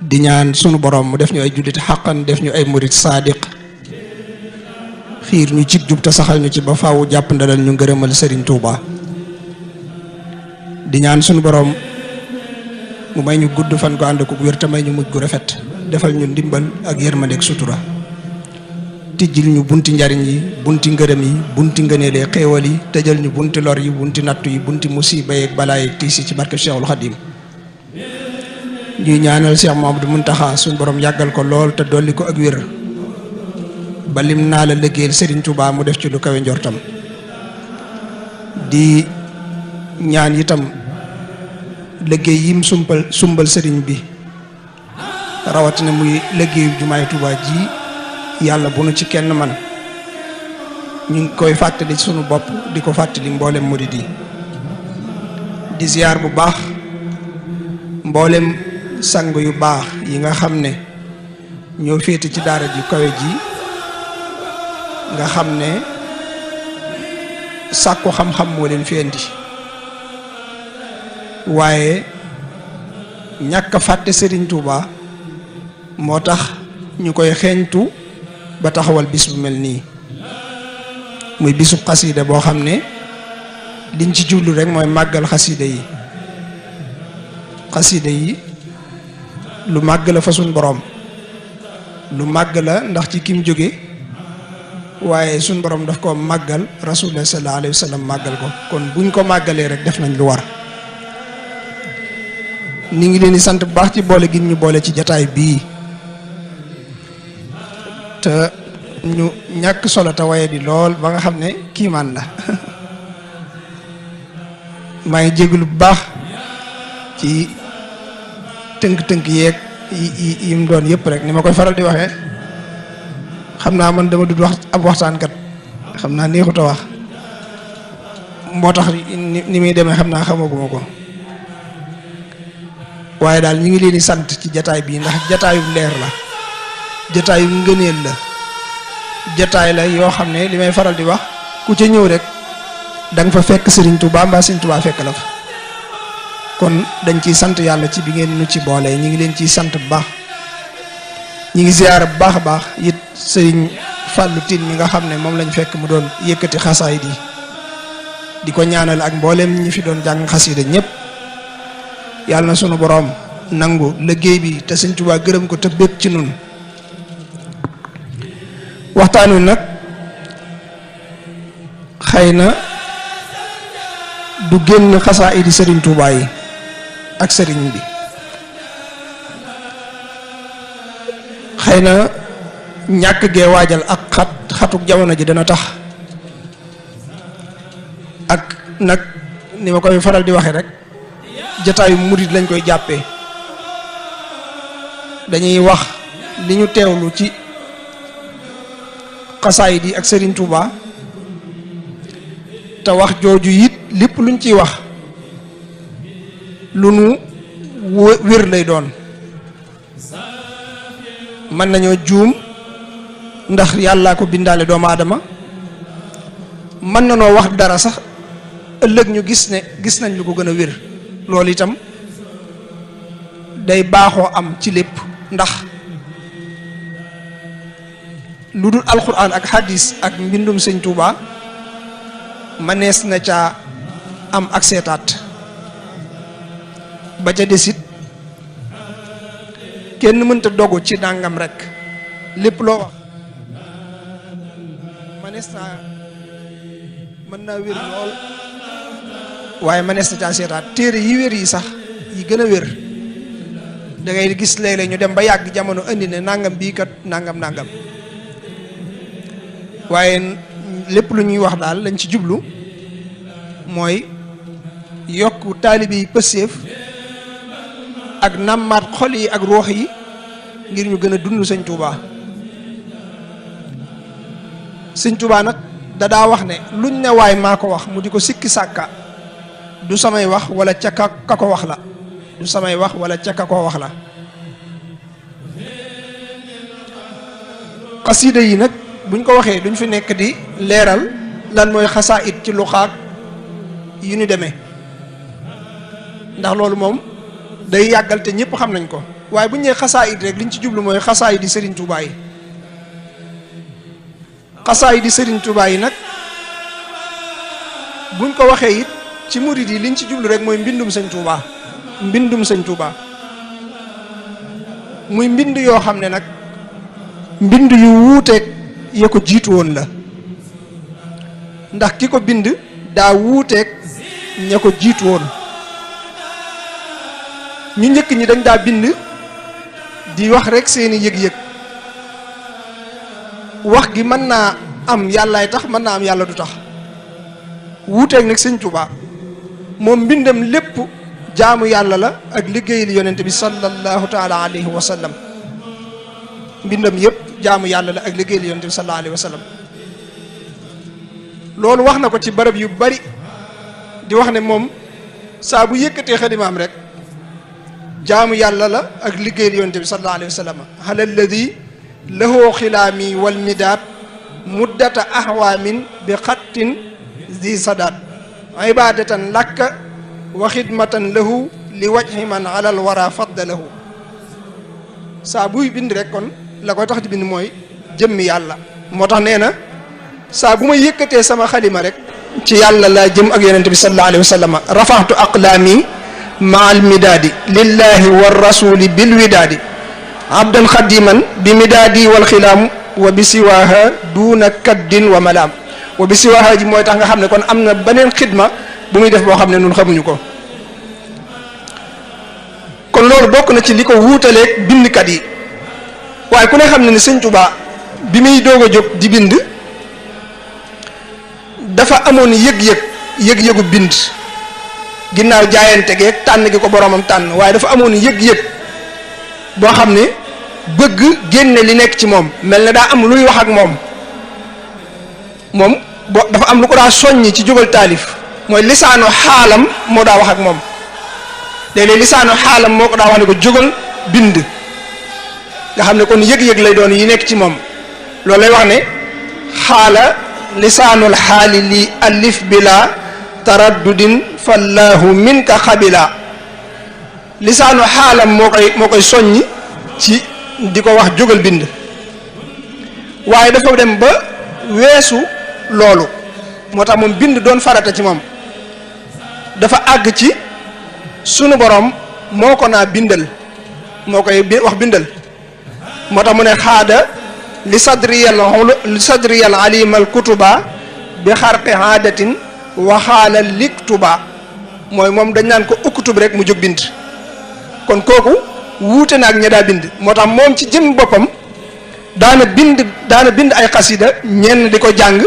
di ñaan sunu borom mu def ñu ay jullit xaqan def ñu ay murit saadiq xiir ñu ci jub te saxal ñu ci ba faaw jàpp ndalal ñu ngërëmal Serigne Touba di ñaan sunu borom mu may ñu gudd fan ko ànd ko wér te may ñu mujj gu rafet defal ñu ndimbal ak yërmande ak sutura tijjil ñu bunti njariñ yi bunti ngërëm yi bunti ngëneele xéewal yi tëjal ñu bunti lor yi bunti nattu yi bunti musiba yeeg balaa yeeg tiis yi ci barke Cheikhul Khadim ñuy ñaanal Cheikh Mamadou Muntaxa suñu borom yàggal ko lool te dolli ko ak wér ba lim naa la liggéeyal Serigne Touba mu def ci lu kawe njortam di ñaan itam liggéey yim sumbal Serigne bi rawatina muy liggéeyu jumaay Touba ji yàlla bu nu ci kenn man ñu ngi koy fàttali sunu bopp di ko fàttali mboolem murid yi di ziar bu baax mboolem sang yu baax yi nga xam ne ñoo féete ci daara ji kawe ji nga xam ne sàkku xam-xam moo leen fi indi waaye ñàkk a fàtte Serigne Touba moo tax ñu koy xeeñtu ba taxawal bis bu mel nii muy bisub xasida boo xam ne liñ ci jublu rek mooy màggal xasida yi xasida yi lu màgg la fa suñ borom lu màgg la ndax ci kim jóge waaye suñ borom daf ko màggal rasulullah sallallahu alayhi wa sallam màggal ko kon buñ ko màggalee rek def nañ lu war ni ngi leen di sant bu baax ci boole gi ñu boole ci jataay bii te ñu ñàkk solo te waye di lool ba nga xam ne kiimaan la maa ngi jégalu bu baax ci tënk-tënk yeeg yi mu doon yëpp rek ni ma koy faral di waxee xam naa man dama dul wax ab waxtaankat xam naa neexut a wax moo tax ni muy demee xam naa xamaguma ko waaye daal ñu ngi leen di sant ci jataay bii ndax jataayu leer la jataayu ngëneel la jataay la yoo xam ne li may faral di wax ku ca ñëw rek da nga fa fekk Serigne Touba mbaa Serigne Touba fekk la fa kon dañ ciy sant yàlla ci bi ngeen nu ci boole ñu ngi leen ciy sant bu baax ñu ngi ziyaara bu baax a baax it Serigne Fallou Tine mi nga xam ne moom lañ fekk mu doon yëkkati xasaayid yi di ko ñaanal ak mboolem ñi fi doon jàng xasida ñëpp yàlla na sunu borom nangu liggéey bi te Serigne Touba gërëm ko te bépp ci nun waxtaan wi nag xëy na du génn xasaayidi Serigne Touba yi ak Serigne bi xëy na ñàkk gee waajal ak xatuk jamono ji dana tax ak nag ni ma koy faral di waxe rek jataayu murid lañ koy jàppee dañuy wax li ñu teewlu ci xasaayid yi ak Serigne Touba te wax jooju it lépp luñ ciy wax lu nu wér lay doon mën nañoo juum ndax yàllaa ko bindaale doomu aadama mën na noo wax dara sax ëllëg ñu gis nañ lu ko gën a wér loolu itam day baaxoo am ci lépp ndax lu dul alxuraan ak hadis ak mbindum sëñ Touba manees na caa am ak seetaat ba ca desit kenn mënta dogu ci nangam rek lépp loo wax manees naa mën naa wér lool waaye manees na caa seetaat téere yi wér yi sax yi gën a wér da ngay gis léeg-léeg ñu dem ba yàgg jamono indi ne nangam bii kat nangam waaye lépp lu ñuy wax daal lañ ci jublu mooy yokk taalibe yi pëseef ak nammaat xol yi ak ruux yi ngir ñu gën a dund sëñ Touba sëñ Touba nag da daa wax ne luñ ne waay maa ko wax mu di ko sikki sàkka du samay wax wala ca ka ko wax la du samay wax wala ca ka ko wax la xasida yi nag buñ ko waxee duñ fi nekk di leeral lan mooy xasaayid ci luxaak yu ñu demee ndax loolu moom day yàggal te ñëpp xam nañ ko waaye bu ñu nee xasaayid rek liñ ci jublu mooy xasaayid di Serigne Touba yi xasaayid di Serigne Touba yi nag buñ ko waxee it ci murid yi liñ ci jublu rek mooy mbindum Sëñ Touba mbindum Sëñ Touba muy mbind yoo xam ne nag mbind yu wuuteeg ya ko jiitu woon la ndax ki ko bind daa wuuteeg ña ko jiitu woon ñu njëkk ñi dañ daa bind di wax rek seeni yëg-yëg wax gi mën naa am yàllaay tax mën naa am yàlla du tax wuuteeg nag Sëñ Tuubaa moom mbindam lépp jaamu yàlla la ak liggéeyal yonent bi sallallahu taala alayhi wa sallam mbindam yépp jaamu yàlla la ak liggéeyal yonent bi sallallahu alayhi wa sallam loolu wax na ko ci barab yu bari di wax ne moom saa bu yëkkatee xalimaam rek jaamu yàlla la ak liggéeyal yonent bi sallallahu alayhi wa sallam ala alladi lahu xilaami wal midaat muddata ahwaamin bi xattin zi sadaat ibadatan lakka wa xidmatan lahu li wajhi man alal wara faddalahu saa buy bind rek kon la koy tax di bind mooy jëmmi yàlla moo tax nee na saa bu ma yëkkatee sama xalima rek ci yàlla laa jëm ak yonente bi sallallahu alayhi wa sallam rafaxtu aqlaami ma al midaadi lillahi wa rasuli bil widaadi abdan xadiman bi midaadi wal xilaam wa bi siwaaha duuna kaddin wa malaam wa bi siwaaha ji mooy tax nga xam ne kon am na beneen xidma bu muy def boo xam ne ñun xamuñu ko kon loolu bokk na ci li ko wuutaleeg bindkat yi waaye ku ne xam ne ni Sëñ Tuubaa bi muy doog a jóg di bind dafa amoon yëg-yëgu bind ginnaaw jaayante geeg tànn gi ko boromam tànn waaye dafa amoon yëg-yëg boo xam ne bëgg génne li nekk ci moom mel na daa am luy wax ak moom dafa am lu ko daa soññi ci jógal taalif mooy lisaanu xaalam moo daa wax ak moom léeg-léeg lisaanu xaalam moo ko daa wax ne ko jógal bind nga xam ne kon yëg-yëg lay doon yi nekk ci moom loolu lay wax ne xaala lisaanul xaali li alif bila taraddudin fallahu minka xabila lisaanu xaalam moo koy soññi ci di ko wax jógal bind waaye dafa dem ba weesu loolu moo tax moom bind doon farata ci moom dafa àgg ci sunu borom moo ko naa bindal moo koy wax bindal moo tax mu ne xaada li sadriyal alimal kutuba bi xarqi aadatin waxaala liktuba mooy moom dañ naan ko ukkutub rek mu jóg bind kon kooku wuute na ak ña daa bind moo tax moom ci jëm boppam daana bind ay xasida ñenn di ko jàng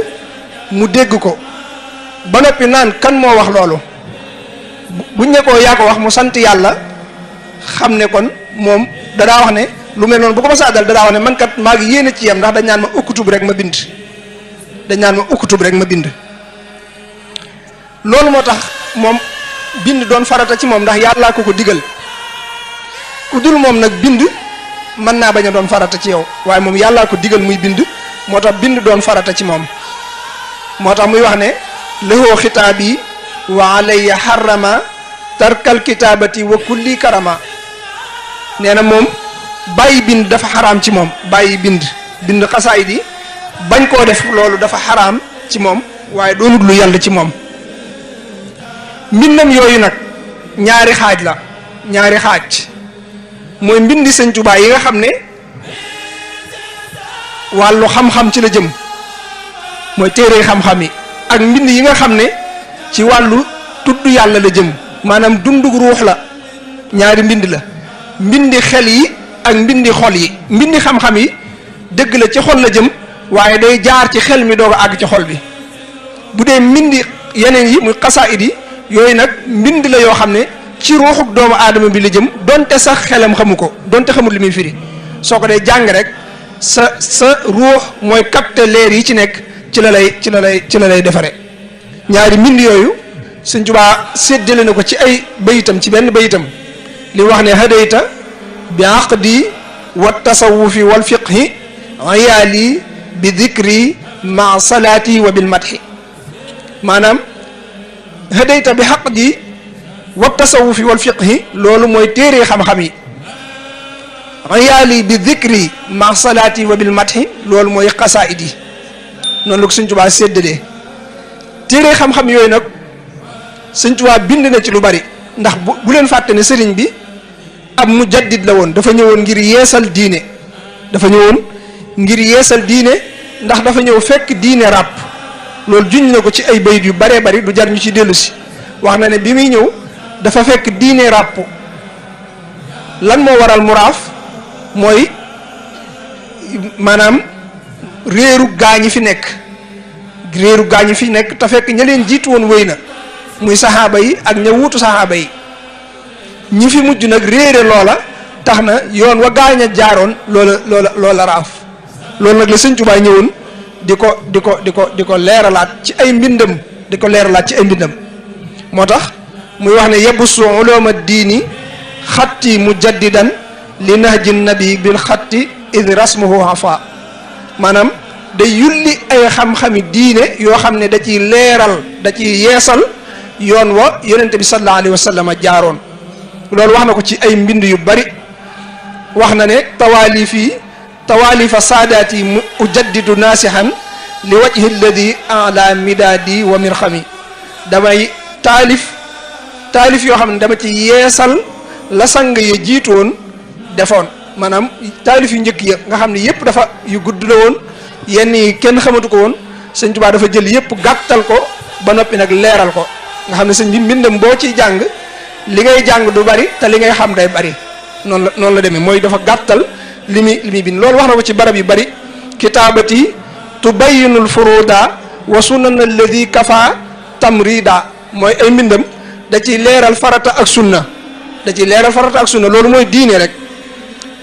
mu dégg ko ba noppi naan kan moo wax loolu buñ ne ko yaa ko wax mu sant yàlla xam ne kon moom dadaa wax ne lu mel noonu bu ko ma saa dal dadaa wax ne man kat maa ngi yéene ci yam ndax dañ naan ma ukkutub rek ma bind loolu moo tax moom bind doon farata ci moom ndax yàllaa ko digal ku dul moom nag bind mën naa bañ a doon farata ci yow waaye moom yàllaa ko digal muy bind moo tax bind doon farata ci moom moo tax muy wax ne lëhoo xitaab yi wa alayya harrama tarkal kitaabati wa kulli karama nee na moom bàyyi bind dafa xaraam ci moom bàyyi bind xasaayid yi bañ koo def loolu dafa xaraam ci moom waaye doonut lu yàlla ci moom mbindam yooyu nag ñaari xaaj mooy mbindi Sëñ Tuubaa yi nga xam ne wàllu xam-xam ci la jëm mooy téere xam-xam yi ak mbind yi nga xam ne ci wàllu tudd yàlla la jëm maanaam dundug ruux la ñaari mbind la mbindi xel yi ak mbindi xol yi mbindi xam-xam yi dëgg la ci xol la jëm waaye day jaar ci xel mi doog a àgg ci xol bi bu dee mbindi yeneen yi muy xasaayid yi yooyu nag mbind la yoo xam ne ci ruuxuk doomu aadama bi la jëm donte sax xelam xamu ko donte xamul li muy firi soo ko dee jàng rek sa ruux mooy capter leer yi ci nekk ci la lay defare ñaari mbind yooyu Sëñ Tuubaa séddale na ko ci ay bayitam ci benn bayitam li wax ne hadayta bi aqdi wa tasawufi wal fiqhi ayaali bi dikri ma salaati wa bil madhi maanaam hadayta bi aqdi wa tasawufi wal fiqhi loolu mooy téere xam-xam yi ayaali bi dhikri ma salaati wa bil mathi loolu mooy xasaayid yi noonu la ko Sëñ Tuubaa séddalee téere xam-xam yooyu nag Sëñ Tuubaa bind na ci lu bari ndax bu leen fàtte ne sëriñ bi ab mujaddid la woon dafa ñëwoon ngir yeesal diine ndax dafa ñëw fekk diine ràpp loolu juñ na ko ci ay bayit yu baree bari du jar ñu ci dellu si wax na ne bi muy ñëw dafa fekk diine ràpp lan moo waral mu raaf mooy maanaam réeru gaañi fi nekk te fekk ña leen jiitu woon wéy na muy saxaaba yi ak ña wuutu saxaaba yi ñi fi mujj nag réere loola tax na yoon wa gaañ a jaaroon loola raaf loolu nag la Sëñ Tuubaa ñëwoon di ko leeralaat ci ay mbindam moo tax muy wax ne yabussu uluma diini xatti mujaddidan li nahji nabi bil xatti id rasmuhu hafa maanaam day yulli ay xam-xami diine yoo xam ne da ciy leeral da ciy yeesal yoon wa yonente bi sallallahu alayhi wa sallam jaaroon loolu wax na ko ci ay mbind yu bari wax na ne tawaalifa saadaati mu ujaddidu naasihan li wajhi alladi ala midaadi wa mirxami damay taalif yoo xam ne dama ci yeesal la sang ya jiitu woon defoon maanaam taalif yu njëkk ya nga xam ne yépp dafa yu gudd la woon yenn yi kenn xamatu ko woon Sëñ Tuubaa dafa jël yépp gàttal ko ba noppi nag leeral ko nga xam ne sëñ bi mbindam boo ciy jàng li ngay jàng du bari te li ngay xam day bari noonu la demee mooy dafa gàttal li muy bind loolu wax na ko ci barab yu bari kitaabati tubayyinul furuda wa sunan alladi kafa tamrida mooy ay mbindam da ciy leeral farata ak sunna loolu mooy diine rek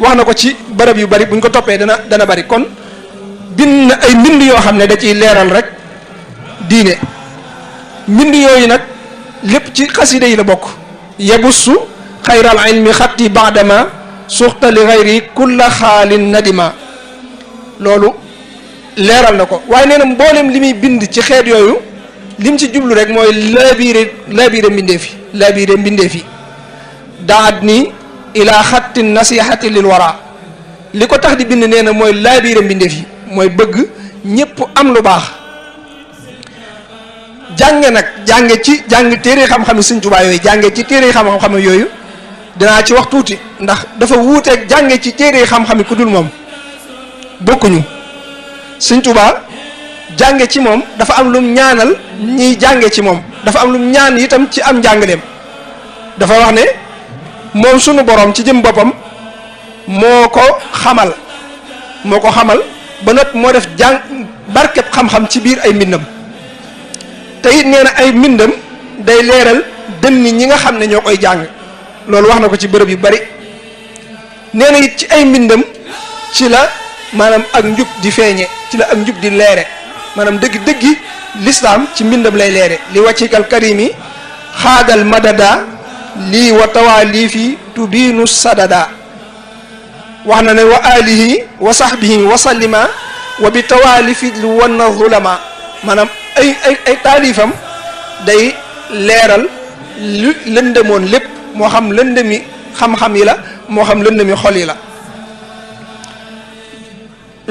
wax na ko ci barab yu bari buñ ko toppee dana bari kon bind na ay mbind yoo xam ne da ciy leeral rek diine mbind yooyu nag lépp ci xasida yi la bokk yabussu xayral ilmi xatti baadama suxta li xayri kulla xaalin nadima loolu leeral na ko waaye nee na mboolem li muy bind ci xeet yooyu lim ci jublu rek mooy laabiire mbindeef yi daat ni ila xatti nasihati lil wara li ko tax di bind nee na mooy laabiire mbindeef yi mooy bëgg ñépp am lu baax jàng téere xam-xam Sëñ Tuubaa yooyu jànge ci téere xam-xam yooyu dinaa ci wax tuuti ndax dafa wuuteeg jànge ci téere xam-xam ku dul moom bokkuñu Sëñ Tuubaa jànge ci moom dafa am lum ñaanal ñiy jànge ci moom dafa am lum ñaan itam ci am njàngaleem dafa wax ne moom sunu borom ci jëm boppam moo ko xamal ba noppi moo def barkeb xam-xam ci biir ay mbindam te it nee na ay mbindam day leeral dënni ñi nga xam ne ñoo koy jàng loolu wax na ko ci bërëb yu bari nee na it ci ay mbindam ci la maanaam ak njub di feeñe ci la ak njub di leere maanaam dëggi lislaam ci mbindam lay leere li wàccikal karimi xaadal madada lii wa tawaalii fi tubiinu sadada wax na ne wa alihi wa sahbihi wa sallima wa bi tawaalifi lu wanna zulama maanaam ay taalifam day leeral lu lëndëmoon lépp moo xam lëndëmi xam-xam yi la moo xam lëndëmi xol yi la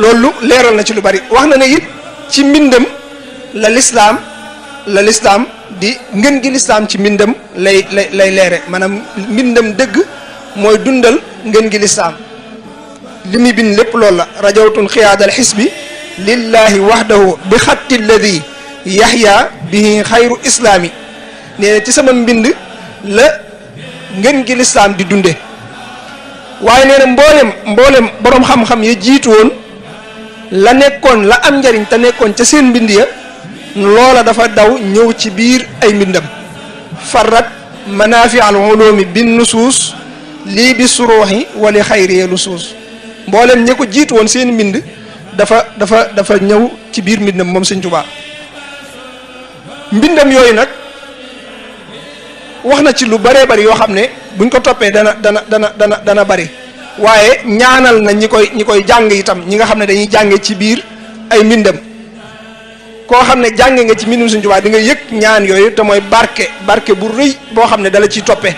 loolu leeral na ci lu bari wax na ne it ci mbindam la lislaam di ngën gi lislaam ci mbindam lay leere maanaam mbindam dëgg mooy dundal ngën gi lislaam li muy bind lépp loolu la rajawtun xiyaadal xisbi lillahi wahdahu bi xatti alladi yaxya bihi xayru islaami nee na ci sama mbind la ngën gi lislaam di dunde waaye nee na mboolem boroom xam-xam ya jiitu woon la nekkoon la am njariñ te nekkoon ca seen mbind ya loola dafa daw ñëw ci biir ay mbindam farrat manaafi al ulumi bin nusuus lii bi suruuxi wali xayri lu suus mboolem ña ko jiitu woon seen mbind dafa ñëw ci biir mbindam moom Sëñ Tuubaa mbindam yooyu nag wax na ci lu baree bari yoo xam ne buñ ko toppee dana bari waaye ñaanal na ñi koy jàng itam ñi nga xam ne dañuy jànge ci biir ay mbindam koo xam ne jànge nga ci mbindum Sëñ Tuubaa di nga yëg ñaan yooyu te mooy barke bu rëy boo xam ne dala ciy toppee.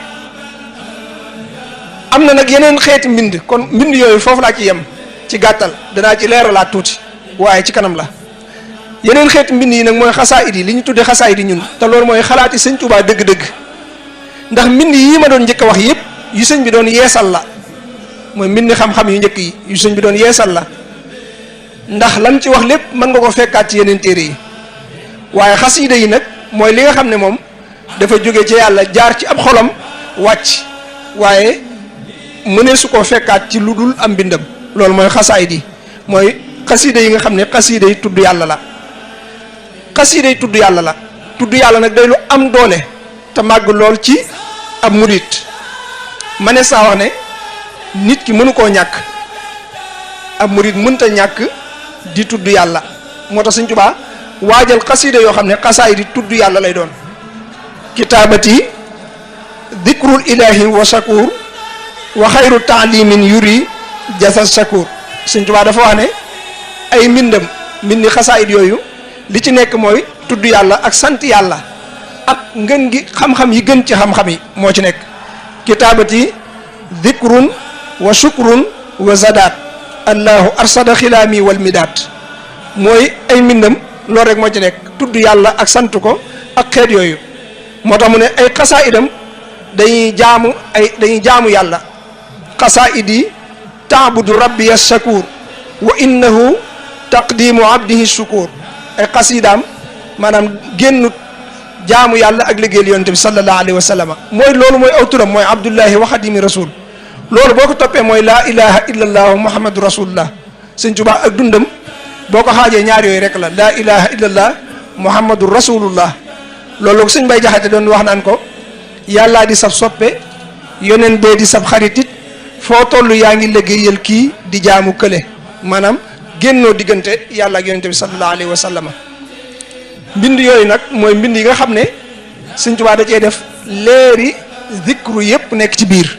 am na nag yeneen xeeti mbind kon mbind yooyu foofu laa ci yem ci gàttal danaa ci leeralaat tuuti waaye ci kanam la yeneen xeeti mbind yi nag mooy xasaayid yi li ñu tuddee xasaayid yi ñun te loolu mooy xalaati Sëñ Tuubaa dëgg-dëgg ndax mbind yii ma doon njëkk a wax yëpp yu sëñ bi doon yeesal la mooy mbind xam-xam yu njëkk yi yu sëñ bi doon yeesal la ndax lan ci wax lépp mën nga ko fekkaat ci yeneen téere yi waaye xasiida yi nag mooy li nga xam ne moom dafa jóge ci yàlla jaar ci ab xolam wàcc waaye mënee su koo fekkaat ci lu dul am mbindam loolu mooy xasaayid yi mooy xasiida yi nga xam ne xasiida yi tudd yàlla la xasiida yi tudd yàlla la tudd yàlla nag day lu am doole te màgg lool ci ab murit manees naa wax ne nit ki mënu koo ñàkk ab murit mënta ñàkk di tudd yàlla moo tax Sëñ Tuubaa waajal xasiida yoo xam ne xasaayid yi tudd yàlla lay doon kitaabati dikrul ilahi wa shakur wa xayru taalimin yuri jasa shakur Sëñ Tuubaa dafa wax ne ay mbindi xasaayid yooyu li ci nekk mooy tudd yàlla ak sant yàlla ak ngën gi xam-xam yi gën ci xam-xam yi moo ci nekk kitaabati dikrun wa shukrun wa zadaat allahu arsada xilaami wal midaat mooy ay mbindam loolu rek moo ci nekk tudd yàlla ak sant ko ak xeet yooyu moo tax mu ne ay xasaayidam dañuy jaamu yàlla xasaayid yi taabudu rabbiya shakur wa innahu taqdimu abdihi shukur ay xasiidaam maanaam génnut jaamu yàlla ak liggéeyal yonent bi sallallahu alayhi wa sallam mooy loolu mooy aw turam mooy abdullahi wa xadimi rasul loolu boo ko toppee mooy laa ilaha illa allahu muhammadu rasulullah Sëñ Tuubaa ak dundam boo ko xaajee ñaar yooyu rek la laa ilaha illa allah muhammadu rasulullah loolu ko Sëñ Bay Jaxate doon wax naan ko yàllaa di sab soppe yoneen bee di sab xaritit foo toll yaa ngi liggéeyal kii di jaamu kële maanaam génnoo diggante yàlla ak yonent bi sallallahu alayhi wa sallam mbind yooyu nag mooy mbind yi nga xam ne Sëñ Tuubaa da cee def leeri zikru yépp nekk ci biir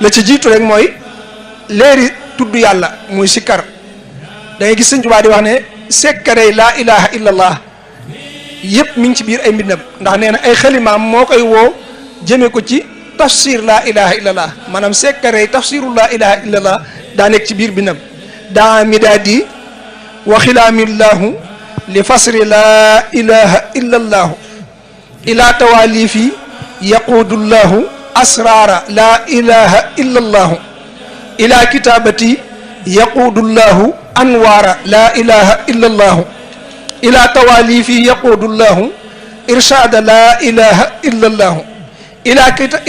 la ci jiitu rek mooy leeri tudd yàlla muy sikkar da ngay gis Sëñ Tuubaa di wax ne sekkarey laa ilaha illallah yépp mi ngi ci biir ay mbindam ndax nee na ay xalimaam moo koy woo jëme ko ci tafsir laa ilaha illallah maanaam sekkarey tafsiru laa ilaha illallah daa nekk ci biir mbindam daa midaadi wa xilaamillahu li fasri laa ilaha illallahu ila tawalifi yaqudullahu asrara laa ilaha illallahu ila kitabati yaqudullahu anwaara laa ilaha illallahu ila tawalifi yaqudullahu irshada laa ilaha illallahu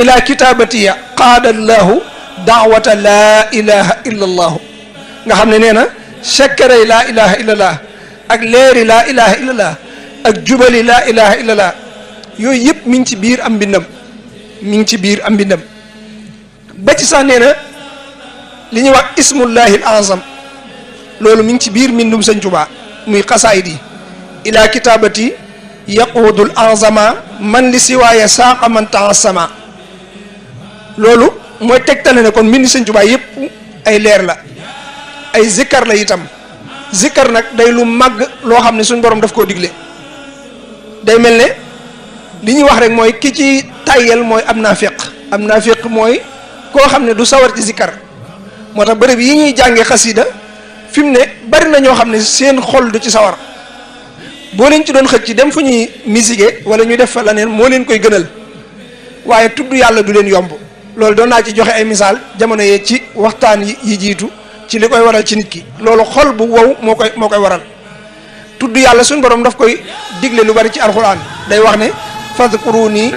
ila kitabati qaadallahu daawata laa ilaha illallahu nga xam ne nee na sekkarey laa ilaha illallah ak leeri laa ilaha illallah ak jubali laa ilaha illallah yooyu yëpp mi ngi ci biir am mbindam mi ngi ci biir am mbindam ba ci sax nee na li ñuy wax ismullahi al azam loolu mi ngi ci biir mbindum Sëñ Tuubaa muy xasaayid yi ila kitabati yaqudul azama man li siwaaya saaqa man taasama loolu mooy tegtale ne kon mbindi Sëñ Tuubaa yëpp ay leer la ay zikkar la itam zikkar nag day lu màgg loo xam ne suñ borom daf koo digle day mel ne li ñuy wax rek mooy ki ci tayyel mooy am naafiq mooy koo xam ne du sawar ci zikkar moo tax bërëb yi ñuy jànge xasida fi mu ne bari na ñoo xam ne seen xol du ci sawar boo leen ci doon xëcc dem fu ñuy misige wala ñu def fa leneen moo leen koy gënal waaye tudd yàlla du leen yomb loolu doon naa ci joxe ay misaal jamono yee ci waxtaan yi jiitu ci li koy waral ci nit ki loolu xol bu wow moo koy waral tudd yàlla suñu borom daf koy digle lu bari ci alxuraan day wax ne fadkuruni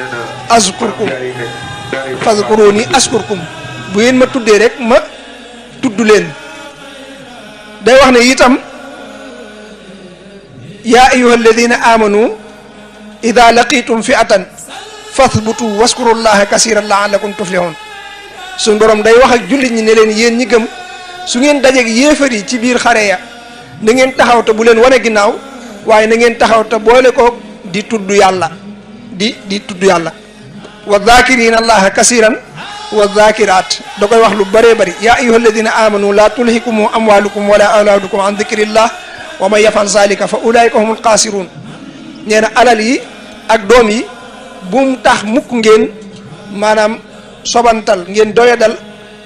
askurkum bu ngeen ma tuddee rek ma tudd leen day wax ne itam yaa ayyuha alladina amanu ida laqitum fi'atan fathbutu waskurullaha kasiran la'allakum tuflihun suñu borom day wax ak jullit ñi ne leen yéen ñi gëm su ngeen dajeeg yéefar yi ci biir xare ya na ngeen taxaw te bu leen wane ginnaaw waaye na ngeen taxaw te boole ko di tudd yàlla di tudd yàlla wa dhakirina allaha kasiran wa dhakirat da koy wax lu bëree bëri yaa ayyuha alladina amanu la tulhikum amwalukum wala awlaadukum an dhikrillah wa man yafal zalika fa ulaika humul xaasiruun nee na alal yi ak doom yi bu mu tax mukk ngeen maanaam sobantal ngeen doyadal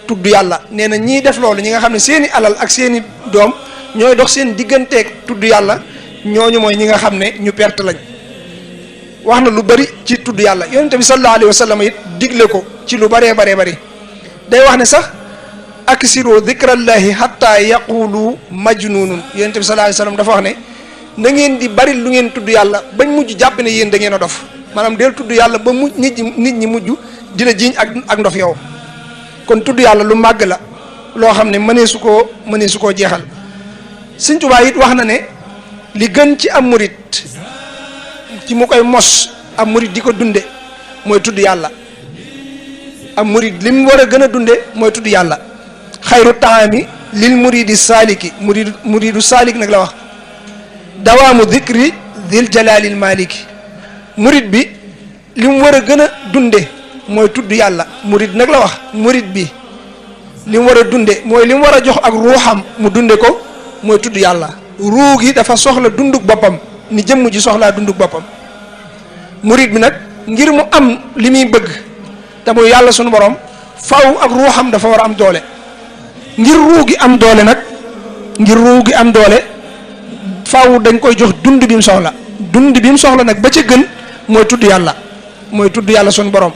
tudd yàlla nee na ñii def loolu ñi nga xam ne seeni alal ak seeni doom ñooy dox seen digganteeg tudd yàlla ñooñu mooy ñi nga xam ne ñu perte lañ. wax na lu bari ci tudd yàlla yonente bi sallallahu alayhi wa sallam it digle ko ci lu baree bari day wax ne sax aksiru dikrallahi hatta yaqulu majnunun yonente bi sallallahu alayhi wa sallam dafa wax ne na ngeen di bari lu ngeen tudd yàlla bañ mujj jàpp ne yéen da ngeen a dof maanaam del tudd yàlla ba mujj nit ñi mujj di la jiiñ ak ndof yow kon tudd yàlla lu màgg la loo xam ne mënee su koo jeexal. Sëñ Tuubaa it wax na ne li gën ci am murit ci mu koy mos am murit di ko dunde mooy tudd yàlla am murit li mu war a gën a dunde mooy tudd yàlla xayru taami lil muridi saaliki muridu saalik nag la wax dawaamu dikri dil jalaalil maliki murit bi li mu war a gën a dunde mooy tudd yàlla murit nag la wax murit bi li mu war a dunde mooy li mu war a jox ak ruuxam mu dunde ko mooy tudd yàlla ruu gi dafa soxla dunduk boppam ni jëmm ji soxlaa dunduk boppam murit bi nag ngir mu am li muy bëgg te muy yàlla sunu borom faw ak ruuxam dafa war a am doole ngir ruu gi am doole nag faw dañ koy jox dund bi mu soxla nag ba ca gën mooy tudd yàlla sunu borom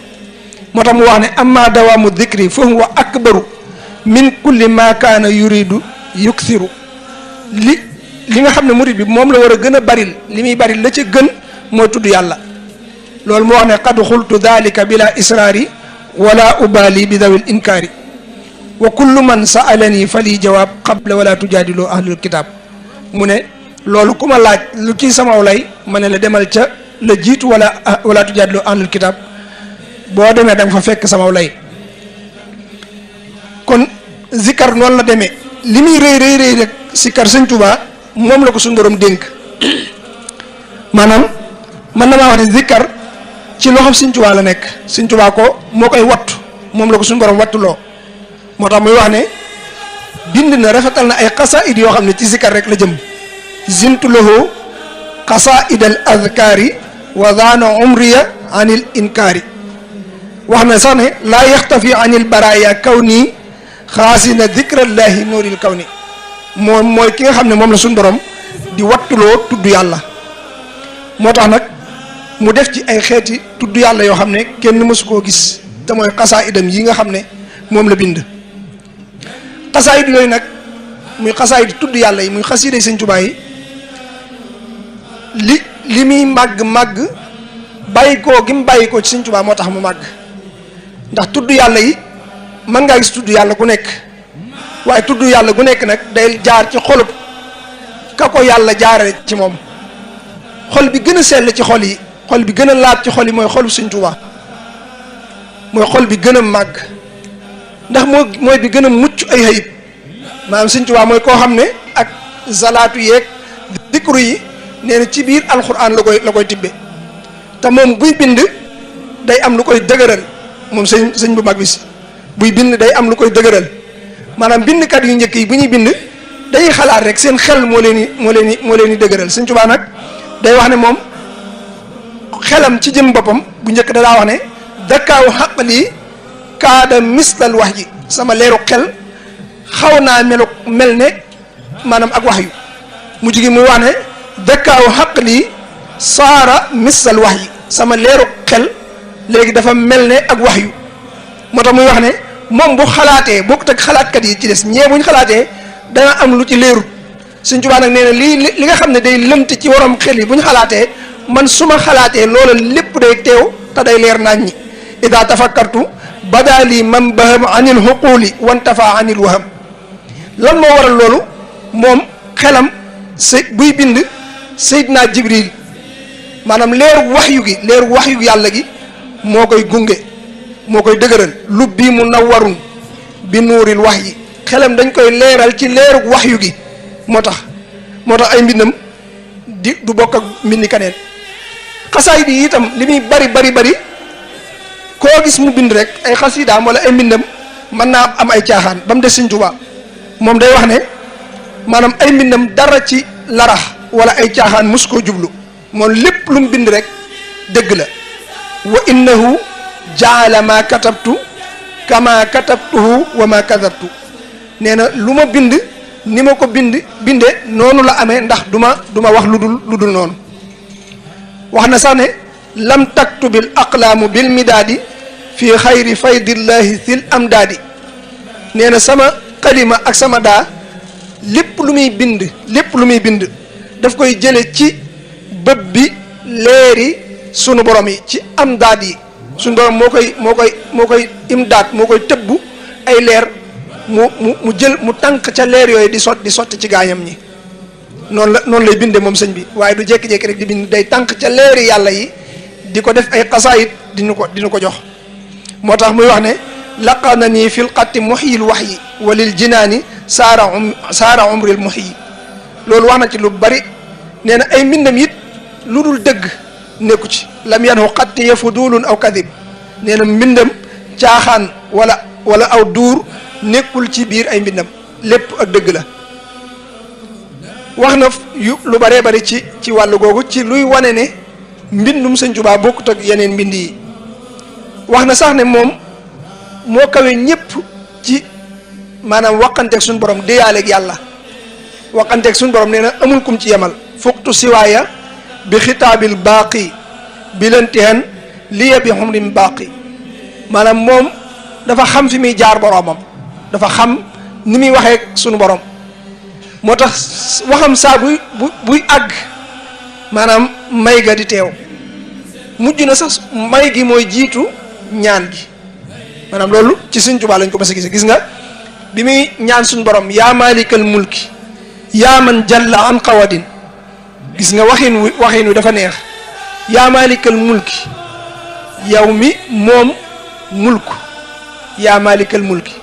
moo tax mu wax ne amma dawaamu dikri fa huwa akbaru min kulli ma kaana yuridu yuksiru li nga xam ne murid bi moom la war a gën a baril li muy baril la ca gën mooy tudd yàlla loolu moo wax ne qad xultu dalika bila israari wala ubali bi dawil inkaari wa kullu man saalani fa lii jawaab qabla wala tujaadiloo ahlul kitaab mu ne loolu ku ma laaj lu ci samaw lay ma ne la demal ca la jiitu wala tujaadiloo ahlul kitaab boo demee da nga fa fekk samaw lay kon zikkar noonu la demee li muy rëy rek sikkar Sëñ Tuubaa moom la ko suñu borom dénk maanaam man na maa wax ne zikkar ci loxoom Sëñ Tuubaa la nekk Sëñ Tuubaa ko moo koy wattu moom la ko suñu borom wattuloo moo tax muy wax ne bind na rafetal na ay xasaid yoo xam ne ci zikkar rek la jëm zintu lahu xasaid al azkaari wa daana umriya anil inkaari wax na sax ne laa yaxtafi anil baraya kaw nii xaasina dikrallahi nuuril kaw ni moom mooy ki nga xam ne moom la suñu borom di wattuloo tudd yàlla moo tax nag mu def ci ay xeeti tudd yàlla yoo xam ne kenn mësu koo gis te mooy xasaayidam yi nga xam ne moom la bind xasaayid yooyu nag muy xasaayid tudd yàlla yi muy xasiiday Sëñ Tuubaa yi li muy màgg bàyyi koo gi mu bàyyi koo ci Sëñ Tuubaa moo tax mu màgg ndax tudd yàlla yi mën ngaa gis tudd yàlla gu nekk waaye tudd yàlla gu nekk nag day jaar ci xolub ka ko yàlla jaare ci moom xol bi gën a sell ci xol yi xol bi gën a laab ci xol yi mooy xolu Sëñ Tuubaa mooy xol bi gën a màgg ndax mooy bi gën a mucc ay ayib maanaam Sëñ Tuubaa mooy koo xam ne ak zalaatu yeeg dikru yi nee na ci biir alxuraan la koy tibbe te moom buy bind day am lu koy dëgëral moom sëñ bu mag bi si buy bind day am lu koy dëgëral maanaam bindkat yu njëkk yi bu ñuy bind day xalaat rek seen xel moo leen di dëgëral Sëñ Tuubaa nag day wax ne moom xelam ci jëm boppam bu njëkk da daa wax ne dakkaaw xaq lii kaada mislal wax ji sama leeru xel xaw naa mel ne maanaam ak wax yu mujj gi muy wax ne dakkaaw xaq lii saara mislal wax ji sama leeru xel léegi dafa mel ne ak wax yu moo tax muy wax ne moom bu xalaatee bokkut ak xalaatkat yi ci des ñee buñ xalaatee dana am lu ci leerut Sëñ Tuubaa nag nee na li nga xam ne day lënt ci waroom xel yi bu ñu xalaatee man su ma xalaatee loola lépp day teew te day leer naañ ñi ida tafakkartu badaali man baham anil xuquuli wantafa anil waham lan moo waral loolu moom xelam buy bind Seydina Jibril maanaam leeru waxyu yàlla gi moo koy gunge moo koy dëgëral lubbi munawwarun bi nuuril wax yi xelam dañ koy leeral ci leeru waxyu gi moo tax ay mbindam du bokk ak mbindi kaneen xasaay bi itam li muy bari koo gis mu bind rek ay xasidaam wala ay mbindam mën naa am ay caaxaan ba mu des Sëñ Tuubaa moom day wax ne maanaam ay mbindam dara ci larax wala ay caaxaan mus koo jublu moom lépp lu mu bind rek dëgg la wa innahu jaala ma katabtu kama katabtuhu wa ma kadabtu nee na lu ma bind ni ma ko binde noonu la amee ndax du ma wax lu dul noonu wax na sax ne lam taktubil aqlaamu bil midaadi fi xayri faydillahi sil amdaadi nee na sama xalima ak sama daa lépp lu muy bind daf koy jële ci bëb bi leeri sunu borom yi ci amdaad yi sunu borom moo koy imdaad moo koy tëbbu ay leer mu jël mu tànk ca leer yooyu di sotti ci gaañam ñi noonu lay binde moom sëñ bi waaye du jékki-jékki rek di bind day tànk ca leeri yàlla yi di ko def ay xasaayit dinu ko jox moo tax muy wax ne laqana nii fil xatti muhyil wahyi walil jinaani saara umril muhyi loolu wax na ci lu bari nee na ay mbindam it lu dul dëgg nekku ci lam yanhu xatti ya fudulun aw kadib nee na mbindam caaxaan wala aw duur nekkul ci biir ay mbindam lépp ak dëgg la wax na lu baree bari ci wàllu googu ci luy wane ne mbindum Sëñ Tuubaa bokkut ak yeneen mbind yi wax na sax ne moom moo kawe ñépp ci maanaam waqanteeg suñu borom déyaaleeg yàlla waqanteeg suñu borom nee na amul kum ci yemal fuqtu siwaaya bi xitaabil baaqi bi lantihan liya bi xumrim baaqi maanaam moom dafa xam fi muy jaar boromam dafa xam ni muy waxee sunu borom moo tax waxam saa buy àgg maanaam may ga di teew mujj na sax may gi mooy jiitu ñaan gi maanaam loolu ci Sëñ Tuubaa lañ ko mas a gis nga bi muy ñaan suñu borom yaa maalikal mulki yaa man jalla an qawadin gis nga waxin wi dafa neex yaa maalikal mulki yow mi moom mulk yaa maalikal mulki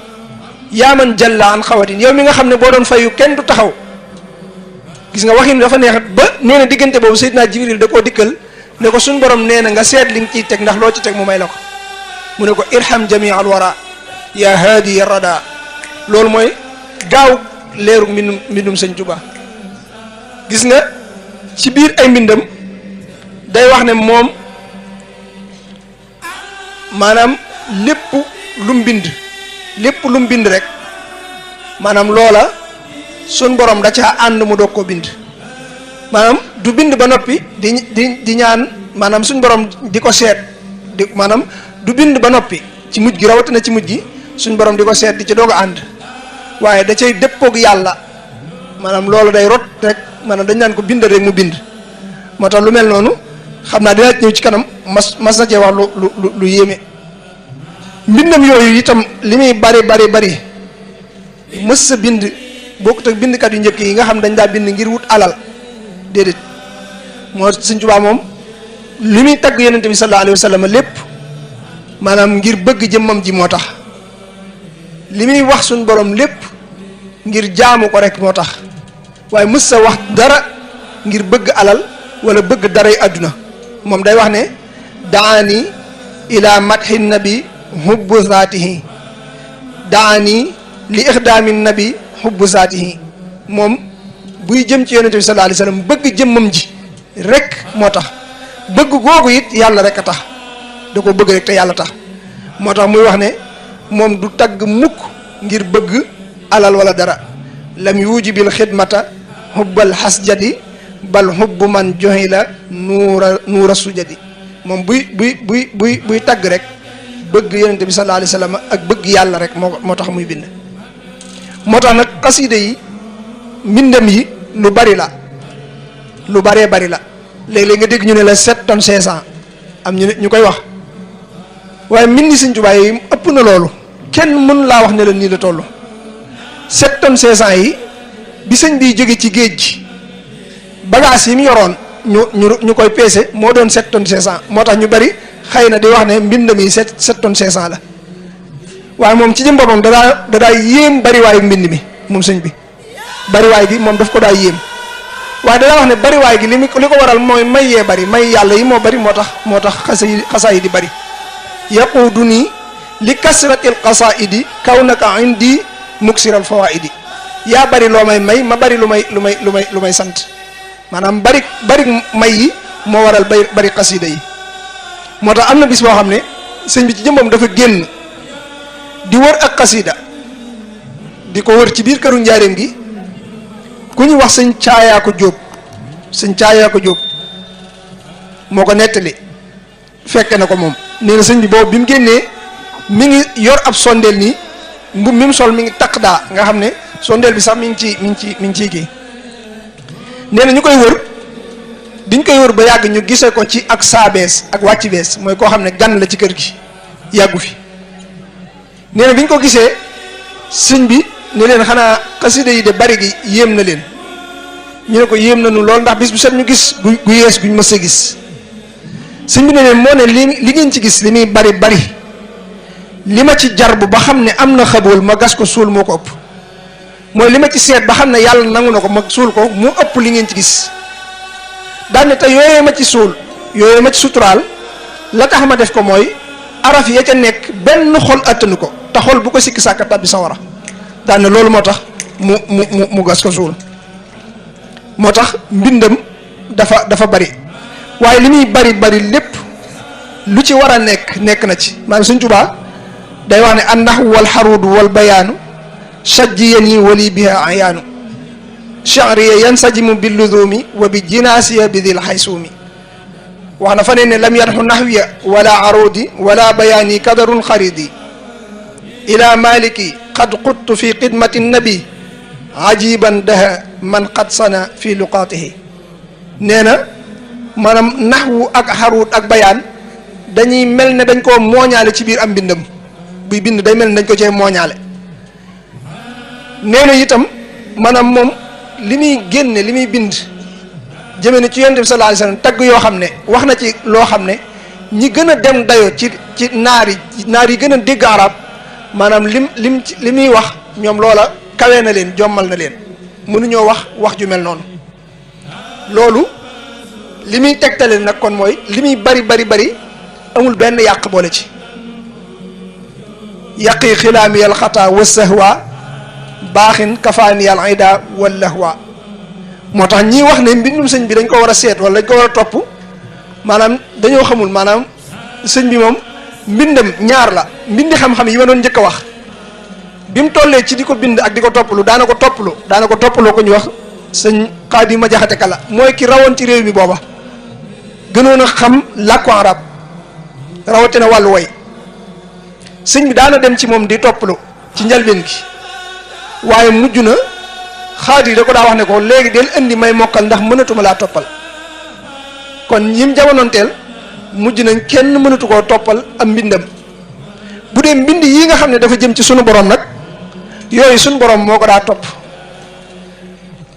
yaa man jalla an qawadin yow mi nga xam ne boo doon fayu kenn du taxaw gis nga waxin wi dafa neex ba nee na diggante boobu Seydina Jibril da koo dikkal ne ko suñu borom nee na nga seet li nga ciy teg ndax loo ci teg mu may la ko mu ne ko irham jamii al wara yaa haadi ya rada loolu mooy gaaw leeru mbindum Sëñ Tuubaa gis nga ci biir ay mbindam day wax ne moom maanaam lépp lu mu bind rek maanaam loola sun borom da caa ànd mu doog koo bind maanaam du bind ba noppi di ñaan maanaam suñ borom di ko seet maanaam du bind ba noppi ci mujj gi rawatina ci mujj gi suñ borom di ko seet di ci doog a ànd waaye da cay dëppoog yàlla maanaam loolu day rot rek maanaam dañ naan ko bind rek mu bind moo tax lu mel noonu xam naa dina ñëw ci kanam mas na cee wax lu yéeme mbindam yooyu itam li muy bari mës sa bind bokkut ak bindkat yu njëkk yi nga xam dañ daa bind ngir wut alal déedéet moo Sëñ Tuubaa moom li muy tagg Yonent bi sallallahu alayhi wa sallam lépp maanaam ngir bëgg jëmmam ji moo tax li muy wax suñ borom lépp ngir jaamu ko rek moo tax waaye mës sa wax dara ngir bëgg alal wala bëgg daray àdduna moom day wax ne daani ila madhi nabi hubbu zaatihi daani li ixdaami nabi hubbu zaatihi moom buy jëm ci Yonent bi sallallahu alayhi wa sallam bëgg jëmmam ji rek moo tax bëgg googu it yàlla rek a tax da ko bëgg rek te yàlla tax moo tax muy wax ne moom du tagg mukk ngir bëgg alal wala dara lam yujibil xidmata hubbal xasjadi bal hubbu man joxila nuura sujadi moom buy tagg rek bëgg Yonent bi sallallahu alayhi wa sallam ak bëgg yàlla rek moo tax muy bind moo tax nag xasida yi mbindam yi lu bari la lu baree bari la léeg-léeg nga dégg ñu ne la 7 tonnes 500 am ñu koy wax waaye mbindi Sëñ Tuubaa yi ëpp na loolu kenn mën laa wax ne la nii la toll 7 tonnes 500 yi bi sëñ bi jóge ci géej gi bagage yi mu yoroon ñu koy peese moo doon 7 tonnes 500 moo tax ñu bari xëy na di wax ne mbindam yi 7 tonnes 500 la waaye moom ci jëm boppam dadaa yéem bariwaayu mbind mi moom sëñ bi bariwaay gi moom daf ko daa yéem waaye danaa wax ne bariwaay gi li ko waral mooy may yee bari may yàlla yi moo bari moo tax xasaa yi di bari yaquudu nii li kasratil qasaidi kawnaka indi muksiral fawaidi yaa bari loo may may ma bari lu may sant maanaam bari may yi moo waral bari xasida yi. moo tax am na bis boo xam ne sëñ bi ci jëmbam dafa génn di wër ak xasida di ko wër ci biir këru njaareem gi ku ñu wax sëñ caayaa ko jóob moo ko nettali fekke na ko moom. nee na sëñ bi boobu bi mu génnee mi ngi yor ab sondeel nii mbub mi mu sol mi ngi takk daa nga xam ne sondeel bi sax mi ngi ciy kii. nee na ñu koy wër diñ koy wër ba yàgg ñu gisee ko ci ak saa bees ak wàcc bees mooy koo xam ne gan la ci kër gi yàggu fi. nee na biñ ko gisee sëñ bi ne leen xanaa xasida yi de bari gi yéem na leen ñu ne ko yéem nañu lool ndax bis bu set ñu gis gu yees guñ mës a gis. sëñ bi ne leen moo ne li ngeen ci gis li muy bari li ma ci jar bu ba xam ne am na xabool ma gas ko suul moo ko ëpp mooy li ma ci seet ba xam ne yàlla nangu na ko ma suul ko mu ëpp li ngeen ci gis. daan ne te yooyee ma ci suul yooyee ma ci suturaal la tax ma def ko mooy araf ya ca nekk benn xol attanu ko te xol bu ko sikki sàkka tabbi sawara. daan ne loolu moo tax mu gas ko suul. moo tax mbindam dafa bari waaye li muy bari lépp lu ci war a nekk na ci maanaam Sëñ Tuubaa day wax ne an-nahwu wal haruudu wal bayaanu sajjiyani wali biha ayaanu sha'riya yansajimu bil ludumi wa bi jinaasiya bi dil haysuumi wax na fa ne lam yanhu nahwiya wala arudi wala bayaani kadarun xaridi ila maliki qad quttu fi xidmati nabi ajiban daha man qad sana fi luqaatihi. nee na maanaam naxwu ak xaruut ak bayaan dañuy mel ne dañ koo mooñaale ci biir am mbindam buy bind day mel ne dañ ko cee mooñaale. nee na itam maanaam moom li muy génne li muy bind jëme ne ci yonent bi sallallahu alayhi wasallam tagg yoo xam ne wax na ci loo xam ne ñi gën a dem dayoo ci naar yi gën a dégg arab maanaam li muy wax ñoom loola kawe na leen jommal na leen mënuñoo wax ju mel noonu. loolu li muy tegtale nag kon mooy li muy bari amul benn yàq boole ci. yaqi xilaami al xataa wa sahwa baaxin kafaani al ida wal lahwa. moo tax ñii wax ne mbindum sëñ bi dañ ko war a seet wala dañ ko war a topp maanaam dañoo xamul maanaam sëñ bi moom mbindam ñaar la mbindi xam-xam yi ma doon njëkk a wax bi mu tollee ci di ko bind ak di ko topplu daana ko toppaloo ko ñu wax sëñ Xaadim ma jaxate kala mooy ki rawoon ci réew mi booba gënoon a xam làkku arab rawatina wàllu way sëñ bi daana dem ci moom di topplu ci njalbeen gi waaye mujj na Xaadim da ko daa wax ne ko léegi del indi may mokkal ndax mënatuma laa toppal kon ñim jamonoonteel mujj nañ kenn mënatu koo toppal am mbindam. bu dee mbind yi nga xam ne dafa jëm ci sunu borom nag yooyu sunu borom moo ko daa topp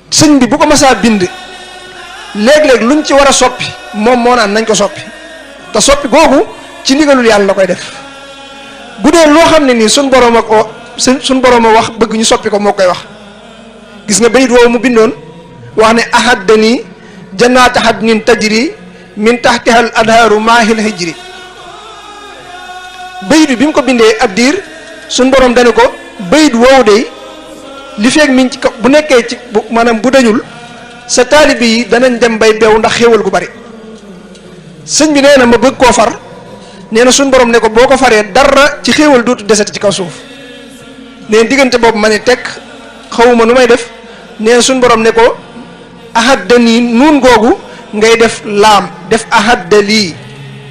sëñ bi bu ko masaa bind léeg-léeg luñ ci war a soppi moom moo naan nañ ko soppi te soppi googu ci ndigalul yàlla la koy def. bu dee loo xam ne nii sunu borom a wax bëgg ñu soppi ko moo koy wax. gis nga bayit woowu mu bindoon wax ne ahaddani jannaata hadnin tajri min tahtiha al adhaaru maahil hijri. bayit bi mu ko bindee ab diir suñ borom dana ko bayit woowu de li feeg mi ci bu nekkee ci maanaam bu dañul sa taalibe yi danañ dem bay beew ndax xéewal gu bari. sëñ bi nee na ma bëgg koo far nee na suñ borom ne ko boo ko faree dara ci xéewal dootu desati ci kaw suuf. nee na diggante boobu ma ne tekk xawuma nu may def nee na suñ borom ne ko ahaddani nuun googu ngay def laam def ahaddali.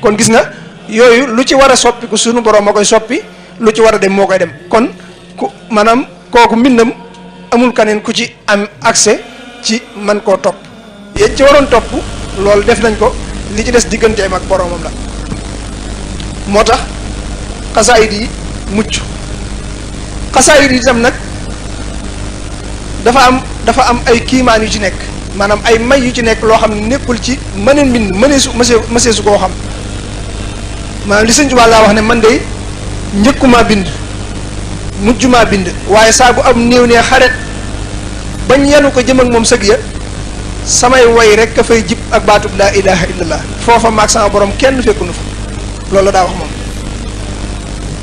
kon gis nga yooyu lu ci war a soppi ku sunu borom ma koy soppi lu ci war a dem moo koy dem kon ku maanaam kooku mbindam amul kaneen ku ci am accès ci man koo topp. yéen ci waroon topp loolu def nañ ko li ci des digganteem ak boromam la. moo tax xasaayid yi mucc. xasaayid yi itam nag dafa am ay kiimaan yu ci nekk maanaam ay may yu ci nekk loo xam ne nekkul ci mëneen mbind mësee su koo xam. maanaam li Sëñ Tuubaa laa wax ne man de njëkkumaa bind mujjumaa bind waaye saa bu am néew nee xaret bañ yenu ko jëm ak moom sëg ya samay way rek ka fay jib ak baatub laa ilaha illallah foofa maag sama borom kenn fekku nu fa loolu la daa wax moom.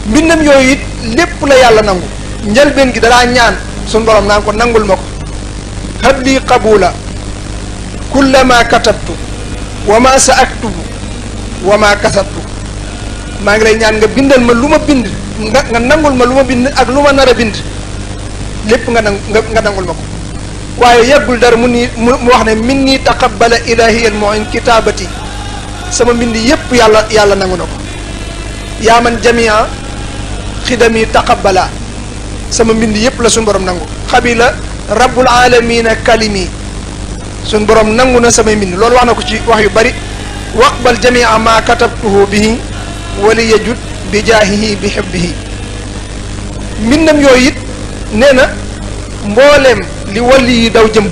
mbindam yooyu it lépp la yàlla nangu njëlbeen gi dalaa ñaan suñ borom naan ko nangul ma ko habli qabula kullama katabtu wa ma sa aktubu wa ma kasabtu maa ngi lay ñaan nga bindal ma lu ma bind nga nangul ma lu ma bind ak lu ma nar a bind lépp nga nangul ma ko waaye yàggul dara mu wax ne min nii taqabbala ilahi al mu'in kitabati sama mbind yépp yàlla nangu na ko yaa man jamia xidami taqabbala sama mbind yépp la suñ borom nangu xabila rabbul alamina kalimi suñ borom nangu na samay mbind loolu wax na ko ci wax yu bari waqbal jamia ma katabtuhu bihi wali yajud bi jaahihi bi hibbihi mbindam yooyu it nee na mbooleem li wàllu yi daw jëm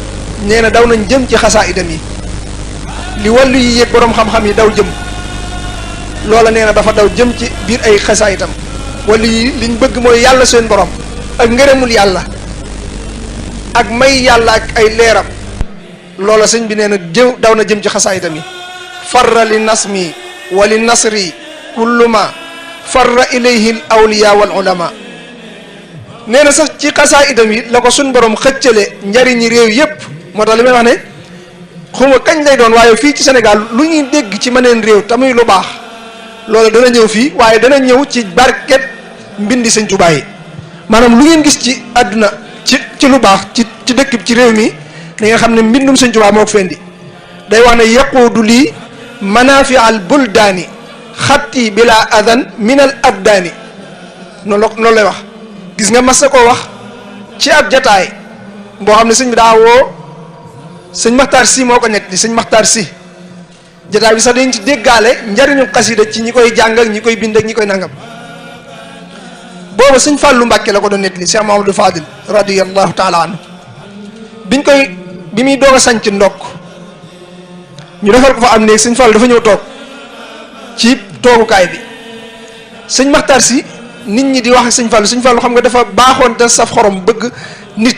nee na daw nañ jëm ci xasaayidam yi li wàllu yi yëg boroom xam-xam yi daw jëm loola nee na dafa daw jëm ci biir ay xasaayidam wàllu yi liñ bëgg mooy yàlla seen borom ak ngërëmul yàlla ak may yàlla ak ay leeram loola sëñ bi nee na daw na jëm ci xasaayidam yi farra li nasmi wa li nasri kullu ma farra ilayhi al awliya wal ulama nee na sax ci xasaayidam yi la ko suñ borom xëccale njariñi réew yépp moo tax li may wax ne xuma kañ lay doon waaye fii ci Sénégal lu ñuy dégg ci meneen réew tamuy lu baax loolu dana ñëw fii waaye dana ñëw ci barket mbindi Sëñ Tuubaa yi maanaam lu ngeen gis ci àdduna ci lu baax ci dëkk ci réew mi da nga xam ne mbindum Sëñ Tuubaa moo ko fendi day wax ne yaquudu lii manaafi al buldaani xatti bila adan min al abdaani noonu lay wax gis nga mas na koo wax ci ab jataay boo xam ne sëñ bi daa woo sëñ Maxtaar Si moo ko nekk di sëñ Maxtaar Si jataay bi sax dañ ci déggaale njariñu xasida ci ñi koy jàng ak ñi koy bind ak ñi koy nangam booba sëñ Fàllu Mbàkke la ko doon nettali Cheikh Mahamadou Fadil radiyallahu taala anhu bi muy doog a sanc ndokk ñu defal ko fa am néeg sëñ Fàllu dafa ñëw toog ci toogukaay bi sëñ Maxtaar Si nit ñi di wax ak sëñ Fallou xam nga dafa baaxoon te saf xorom bëgg nit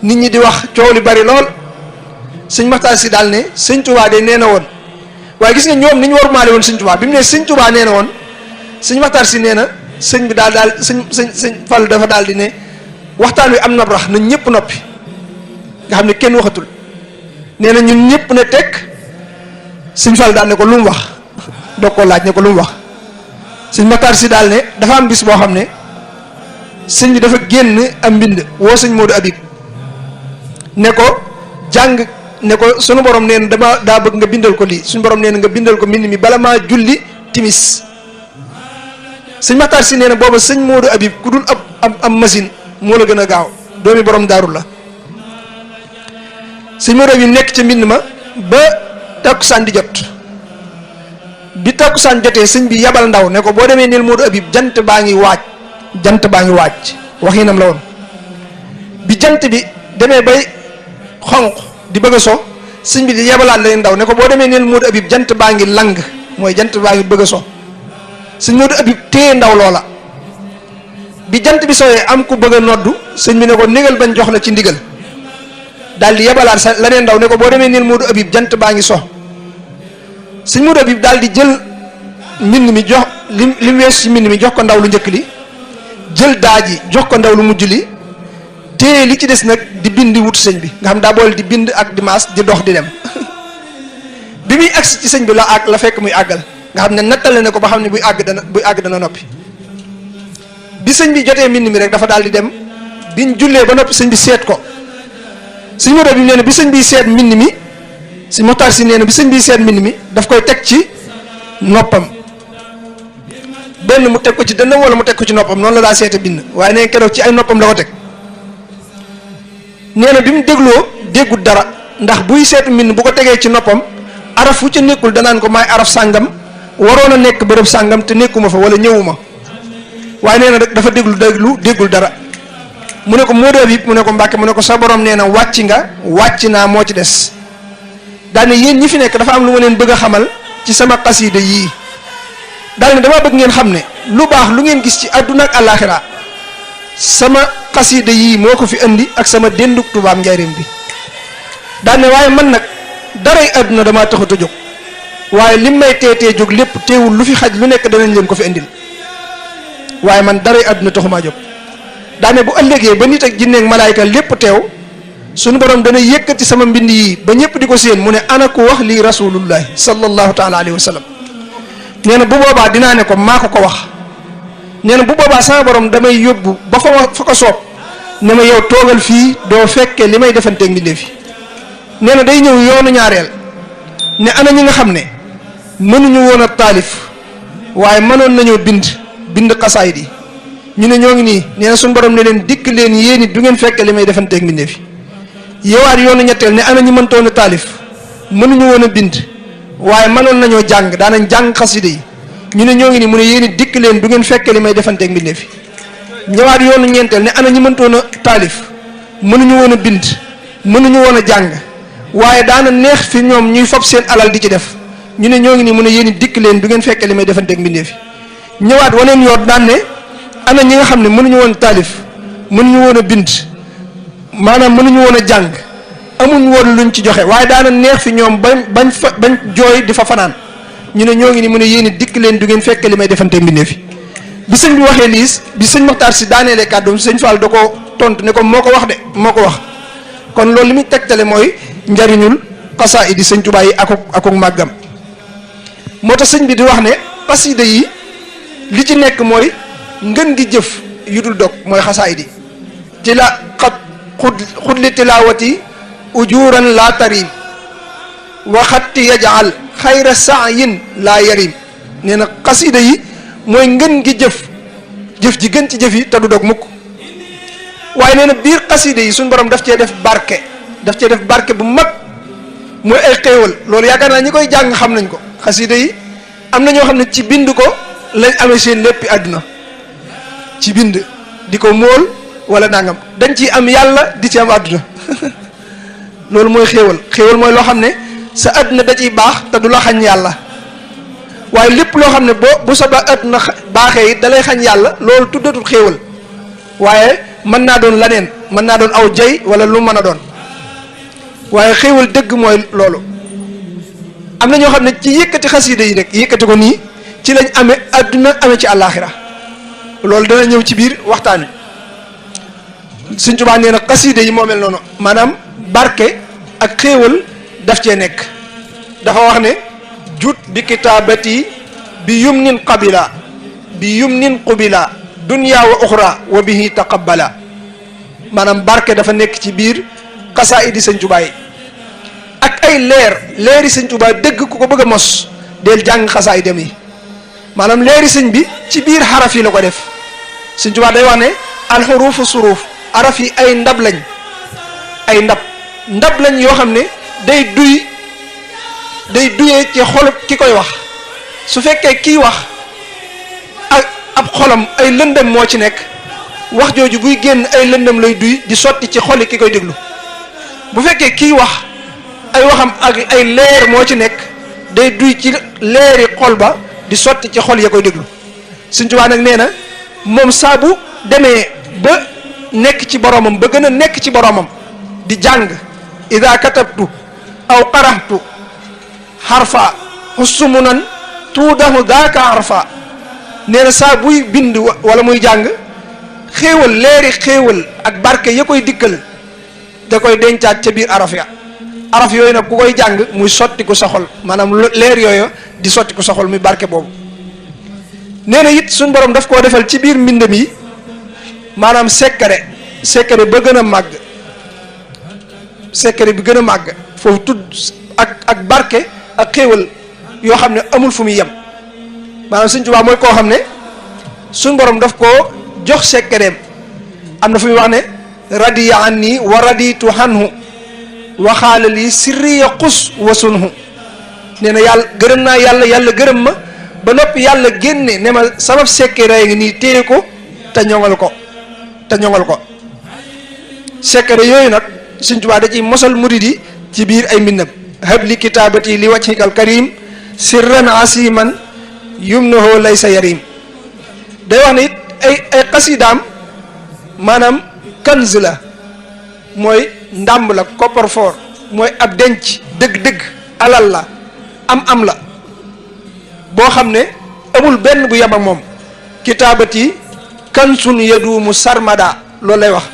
ñi di wax coow li bari lool sëñ Maxtaar Si daal ne sëñ Touba de nee na woon waaye gis nga ñoom ni ñu warumaale woon sëñ Touba bi mu ne sëñ Touba nee na woon sëñ Maxtaar Si nee na sëñ bi daal sëñ Fallou dafa daal di ne waxtaan wi am na rax nañ ñëpp noppi nga xam ne kenn waxatul nee na ñun ñëpp ne tekk sëñ Fallou daal ne ko lu mu wax doog koo laaj ne ko lu mu wax sëñ Maxtaar Si daal ne dafa am bis boo xam ne sëñ bi dafa génn am mbind woo sëñ Modou Habib ne ko jàng ne ko sunu borom nee na daa bëgg nga bindal ko lii suñu borom nee na nga bindal ko mbind mi bala maa julli timis sëñ Maxtaar Si nee na booba sëñ Modou Habib ku dul am machine moo la gën a gaaw doomi borom daaru la sëñ Modou Habib nekk ca mbind ma ba takkusaan di jot bi takkusaan jotee sëñ bi yabal ndaw ne ko boo demee neel Modou Habib jant baa ngi waaj waxinam la woon bi jant bi demee bay xonq di bëgg a so sëñ bi di yabalaat leen ndaw ne ko boo demee neel Modou Habib jant baa ngi lang mooy jant baa ngi bëgg a so sëñ Modou Habib téye ndaw loola bi jant bi sowee am ku bëgg a noddu sëñ bi ne ko négal bañ jox la ci ndigal daal di yabalaat sa leneen ndaw ne ko boo demee neel Modou Habib jant baa ngi so sëñ Modou Habib daal di jël mbind mi jox li wees ci mbind mi jox ko ndaw lu njëkk li jël daaji jox ko ndaw lu mujj li te li ci des nag di bind wut sëñ bi nga xam daa boole di bind ak dimanche di dox di dem bi muy agsi ci sëñ bi la fekk muy àggal nga xam ne nattale ne ko ba xam ne buy àgg dana noppi bi sëñ bi jotee mbind mi rek dafa daal di dem biñ jullee ba noppi sëñ bi seet ko sëñ Modou Habib nee na bi sëñ bi seet mbind mi sëñ Maxtaar Si nee na bi sëñ bi seet mbind mi daf koy teg ci noppam benn mu teg ko ci dënn wala mu teg ko ci noppam noonu la daa seete bind waaye nee keroog ci ay noppam la ko teg nee na bi mu dégloo déggul dara ndax buy seetu mbind bu ko tegee ci noppam araf fu ca nekkul danaan ko maay araf sàngam waroon a nekk bërëb sàngam te nekkuma fa wala ñëwuma waaye nee na rek dafa déggul dara mu ne ko Modou Habib mu ne ko Mbàkke mu ne ko sa borom nee na wàcc naa moo ci des daal ne yéen ñi fi nekk dafa am lu ma leen bëgg a xamal ci sama xasida yii daal ne dama bëgg ngeen xam ne lu baax lu ngeen gis ci àdduna ak àllaaxira sama xasida yii moo ko fi indi ak sama denduk tubaab njaareem bi daal ne waaye man nag daray àdduna damaa taxut a jóg waaye lim may teetee jóg lépp teewul lu fi xaj lu nekk danañ leen ko fi indil waaye man daray àdduna taxumaa jóg daane bu ëllëgee ba nit ak jinne ak malaayka lépp teew suñu borom dana yëkkati sama mbind yi ba ñëpp di ko séen mu ne ana ku wax lii rasulullahi sallallahu taala alayhi wa sallam. nee na bu boobaa dinaa ne ko maa ko wax. nee na bu boobaa sama borom damay yóbbu ba fa ko soob ne ma yow toogal fii doo fekkee li may defanteeg mbindeef yi. nee na day ñëw yoonu ñaareel ne ana ñi nga xam ne mënuñu woon a taalif waaye mënoon nañoo bind xasaayid yi ñu ne ñoo ngi nii. nee na suñu borom ne leen dikk leen yéen it du ngeen fekkee li may defanteeg mbindeef yi. yowaat yoonu ñetteel ne ana ñi mëntoon a taalif mënuñu woon a bind waaye mënoon nañoo jàng daanañ jàng xasida yi ñu ne ñoo ngi nii mu ne yéen it dikk leen du ngeen fekkee li may defanteeg mbindeef yi. ñëwaat yoonu ñeenteel ne ana ñi mëntoon a taalif mënuñu woon a bind mënuñu woon a jàng waaye daana neex fi ñoom ñuy fab seen alal di ci def ñu ne ñoo ngi nii mu ne yéen it dikk leen du ngeen fekkee li may defanteeg mbindeef yi. ñëwaat waneen yoon daan ne ana ñi nga xam ne mënuñu woon taalif mënuñu woon a bind maanaam mënuñu woon a jàng amuñ woon luñ ci joxe waaye daana neex fi ñoom bañ jooy di fa fanaan ñu ne ñoo ngi ni mu ne yéen it dikk leen du ngeen fekke li may defante mbindeef yi. bi sëñ bi waxee liis bi sëñ Maxtaar si daaneele kàddoom sëñ Fall da ko tontu ne ko moo ko wax de moo ko wax. kon loolu li muy tegtale mooy njariñul xasaayid yi sëñ Tuubaa yi akuk màggam. moo tax sëñ bi di wax ne xasida yi li ci nekk mooy ngën gi jëf yu dul dog mooy xasaayid yi ci la xudli tilaawati ujuran laa tarim waxatti yajal xayra saayin laa yarim. nee na xasida yi mooy ngën gi jëf ji gën ci jëf yi te du dog mukk. waaye nee na biir xasida yi suñu borom daf cee def barke bu mag mooy ay xéewal loolu yaakaar naa ñi koy jàng xam nañ ko. xasida yi am na ñoo xam ne ci bind ko lañ amee seen léppi àdduna ci bind di ko móol wala nangam dañ ciy am yàlla di ci am àdduna loolu mooy xéewal mooy loo xam ne sa àdduna da ciy baax te du la xañ yàlla. waaye lépp loo xam ne bu sa àdduna baaxee it da lay xañ yàlla loolu tuddatul xéewal waaye mën naa doon laneen mën naa doon aw jay wala lu mën a doon waaye xéewal dëgg mooy loolu. am na ñoo xam ne ci yëkkati xasida yi rek yëkkati ko nii ci lañ amee àdduna amee ci àllaaxira loolu dana ñëw ci biir waxtaan wi. Sëñ Tuubaa nee na xasida yi moo mel noonu maanaam barke ak xéewal daf cee nekk. dafa wax ne jut bi kitaabati bi yumnin qabila bi yumnin qubila dunya wa uxra wa bihi taqabbala. maanaam barke dafa nekk ci biir xasaayidi Sëñ Tuubaa yi ak ay leeri Sëñ Tuubaa dëgg ku ko bëgg a mos del jàng xasaayidam yi. maanaam leeri sëñ bi ci biir xaraf yi la ko def. Sëñ Tuubaa day wax ne alxurufu suruuf araf yi ay ndab lañ yoo xam ne day duyee ci xolub ki koy wax. su fekkee kiy wax ak ab xolam ay lëndëm moo ci nekk wax jooju buy génn ay lëndëm lay duy di sotti ci xoli ki koy déglu. bu fekkee kiy wax ay waxam ak ay leer moo ci nekk day duy ci leeri xol ba di sotti ci xol ya koy déglu. Sëñ Tuubaa nag nee na moom saa bu demee ba nekk ci boromam ba gën a nekk ci boromam di jàng ida katabtu aw qarahtu xarfa xusumunan tuudahu daaka arfa. nee na saa buy bind wala muy jàng xéewal leeri xéewal ak barke ya koy dikkal da koy dencaat ca biir araf yooyu nag ku koy jàng muy sotti ko sa xol maanaam leer yooyu di sotti ko sa xol muy barke boobu. nee na it suñ borom daf koo defal ci biir mbindam yi maanaam secret ba gën a màgg secret bi gën a màgg foofu tudd ak barke ak xéewal yoo xam ne amul fu muy yem. maanaam Sëñ Tuubaa mooy koo xam ne suñ borom daf koo jox secret am na fu muy wax ne radiya anni wa raditu anhu waxaala lii sirriya xus wasunhu. nee na yàlla gërëm naa yàlla gërëm ma ba noppi yàlla génne ne ma sama secret ngi nii téye ko te ñoŋal ko secret yooyu nag Sëñ Tuubaa da ciy mosal murid yi ci biir ay mbindam. habli kitaabati li wajhikal karim sirran asiman yumnahu laysa yarim. day wax ne it ay xasidaam maanaam kanz la mooy ndàmb la coffre-fort mooy ab denc dëgg-dëgg alal la am la boo xam ne amul benn bu yem ak moom. kitaabati kansun yaduumu sarmada loolu lay wax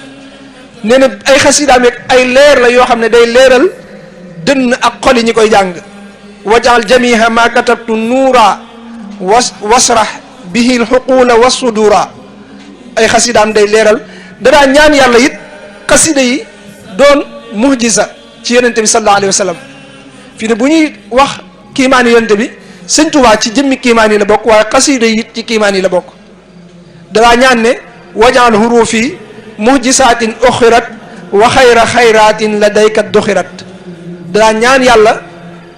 nee na ay xasidaam yeeg ay leer la yoo xam ne day leeral dënn ak xol yi ñi koy jàng wajal jamiha ma katabtu nuura wasrah bihi lxuqula wasudura ay xasidaam day leeral danaa ñaan yàlla it xasida yi doon muhjisa ci yonente bi sallallahu alayhi wa sallam fii ne bu ñuy wax kiimaani yonente bi sëñ Tuubaa ci jëmmi kiimaan yi la bokk waaye xasida yi it ci kiimaan yi la bokk danaa ñaan ne wajal hurufi muhjisaatin uxirat wa xayra xayraatin la daykat doxirat danaa ñaan yàlla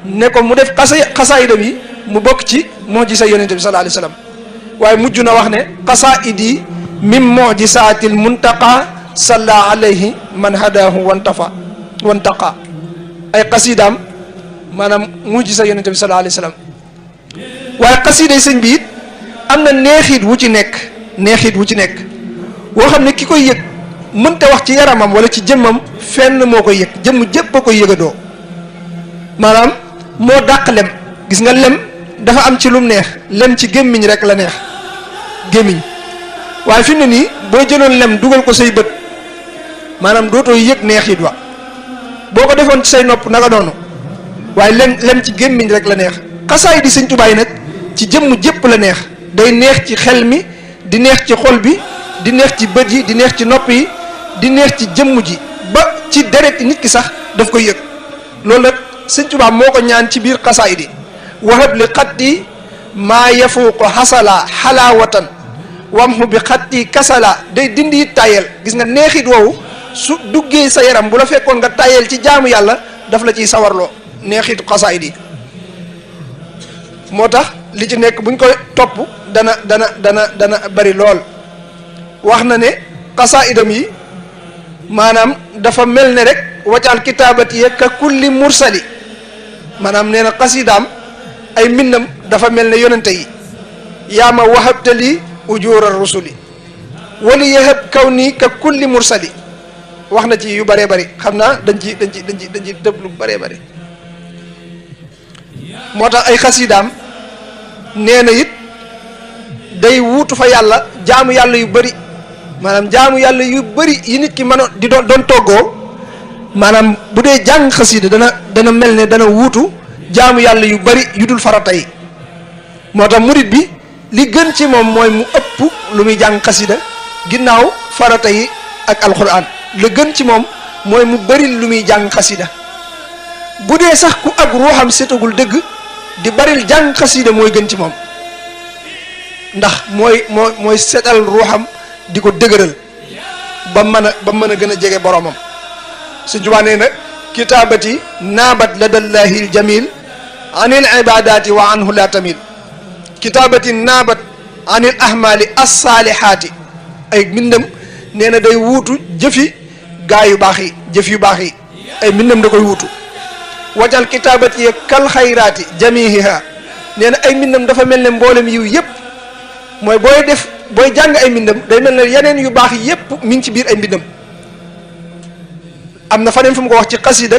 ne ko mu def xasaayidam yi mu bokk ci muhjisa yonente bi sallallahu alayhi wa sallam waaye mujj na wax ne xasaidi min muhjisaatil muntaqa salla alayhi man hadahu wantaqa ay xasidaam maanaam muhjisa yonente bi sallallahu alayhi wa sallam waaye xasida yi sëñ bi it am na neexit wu ci nekk woo xam ne ki koy yëg mënta wax ci yaramam wala ci jëmmam fenn moo koy yëg jëmm jëpp a koy yëgadoo maanaam moo dàq lem gis nga lem dafa am ci lum neex lem ci gémmiñ rek la neex gémmiñ waaye fi mu ne nii boo jëloon lem dugal ko say bët maanaam dootoo yëg neexit wa boo ko defoon ci say nopp naka noonu waaye lem ci gémmiñ rek la neex xasaay di sëñ Tuubaa nag ci jëmm jëpp la neex day neex ci xel mi di neex ci xol bi di neex ci bët yi di neex ci nopp yi di neex ci jëmm ji ba ci deret nit ki sax daf koy yëg loolu nag sëñ Tuubaa moo ko ñaan ci biir xasaay di wahab li xatti maa yafuuqu xasala xalaawatan wamhu bi xatti kasala day dindi it tayel gis nga neexit woowu su duggee sa yaram bu la fekkoon nga tayel ci jaamu yàlla daf la ciy sawarloo neexit xasaay di moo tax li ci nekk buñ koy topp dana bari lool wax na ne xasaayidam yi maanaam dafa mel ne rek waccaal kitaabati ka kulli mursali maanaam nee na xasidaam ay mbindam dafa mel ne yonente yi yaa ma wahabtali ujura rusuli wali yahab kaw nii ka kulli mursali wax na ci yu bëree bëri xam naa dañ ci dëb lu bëree bëri moo tax ay xasidaam nee na it day wuutu fa yàlla jaamu yàlla yu bëri maanaam jaamu yàlla yu bëri yi nit ki mënoon di doon toggoo maanaam bu dee jàng xasida dana mel ne dana wuutu jaamu yàlla yu bëri yu dul farata yi moo tax murit bi li gën ci moom mooy mu ëpp lu muy jàng xasida ginnaaw farata yi ak alquran li gën ci moom mooy mu bëri lu muy jàng xasida bu dee sax ku ak ruuxam setagul dëgg di baril jàng xasida mooy gën ci moom ndax mooy setal ruuxam di ko dëgëral ba mën a gën a jege boromam Sëñ Tuubaa nee na kitaabati naabat ladallahi aljamil anil ibadati wa anhu la tamil kitaabati naabat anil ahmali assaalihaati ay mbindam nee na day wuutu jëfi gaa yu baax yi jëf yu baax yi ay mbindam da koy wuutu wajal kitaabati ye kal xayraati jamihiha nee na ay mbindam dafa mel ne mboolem yiw yëpp mooy booy jàng ay mbindam day mel ne yeneen yu baax yëpp mi ngi ci biir ay mbindam am na faneen fu mu ko wax ci xasida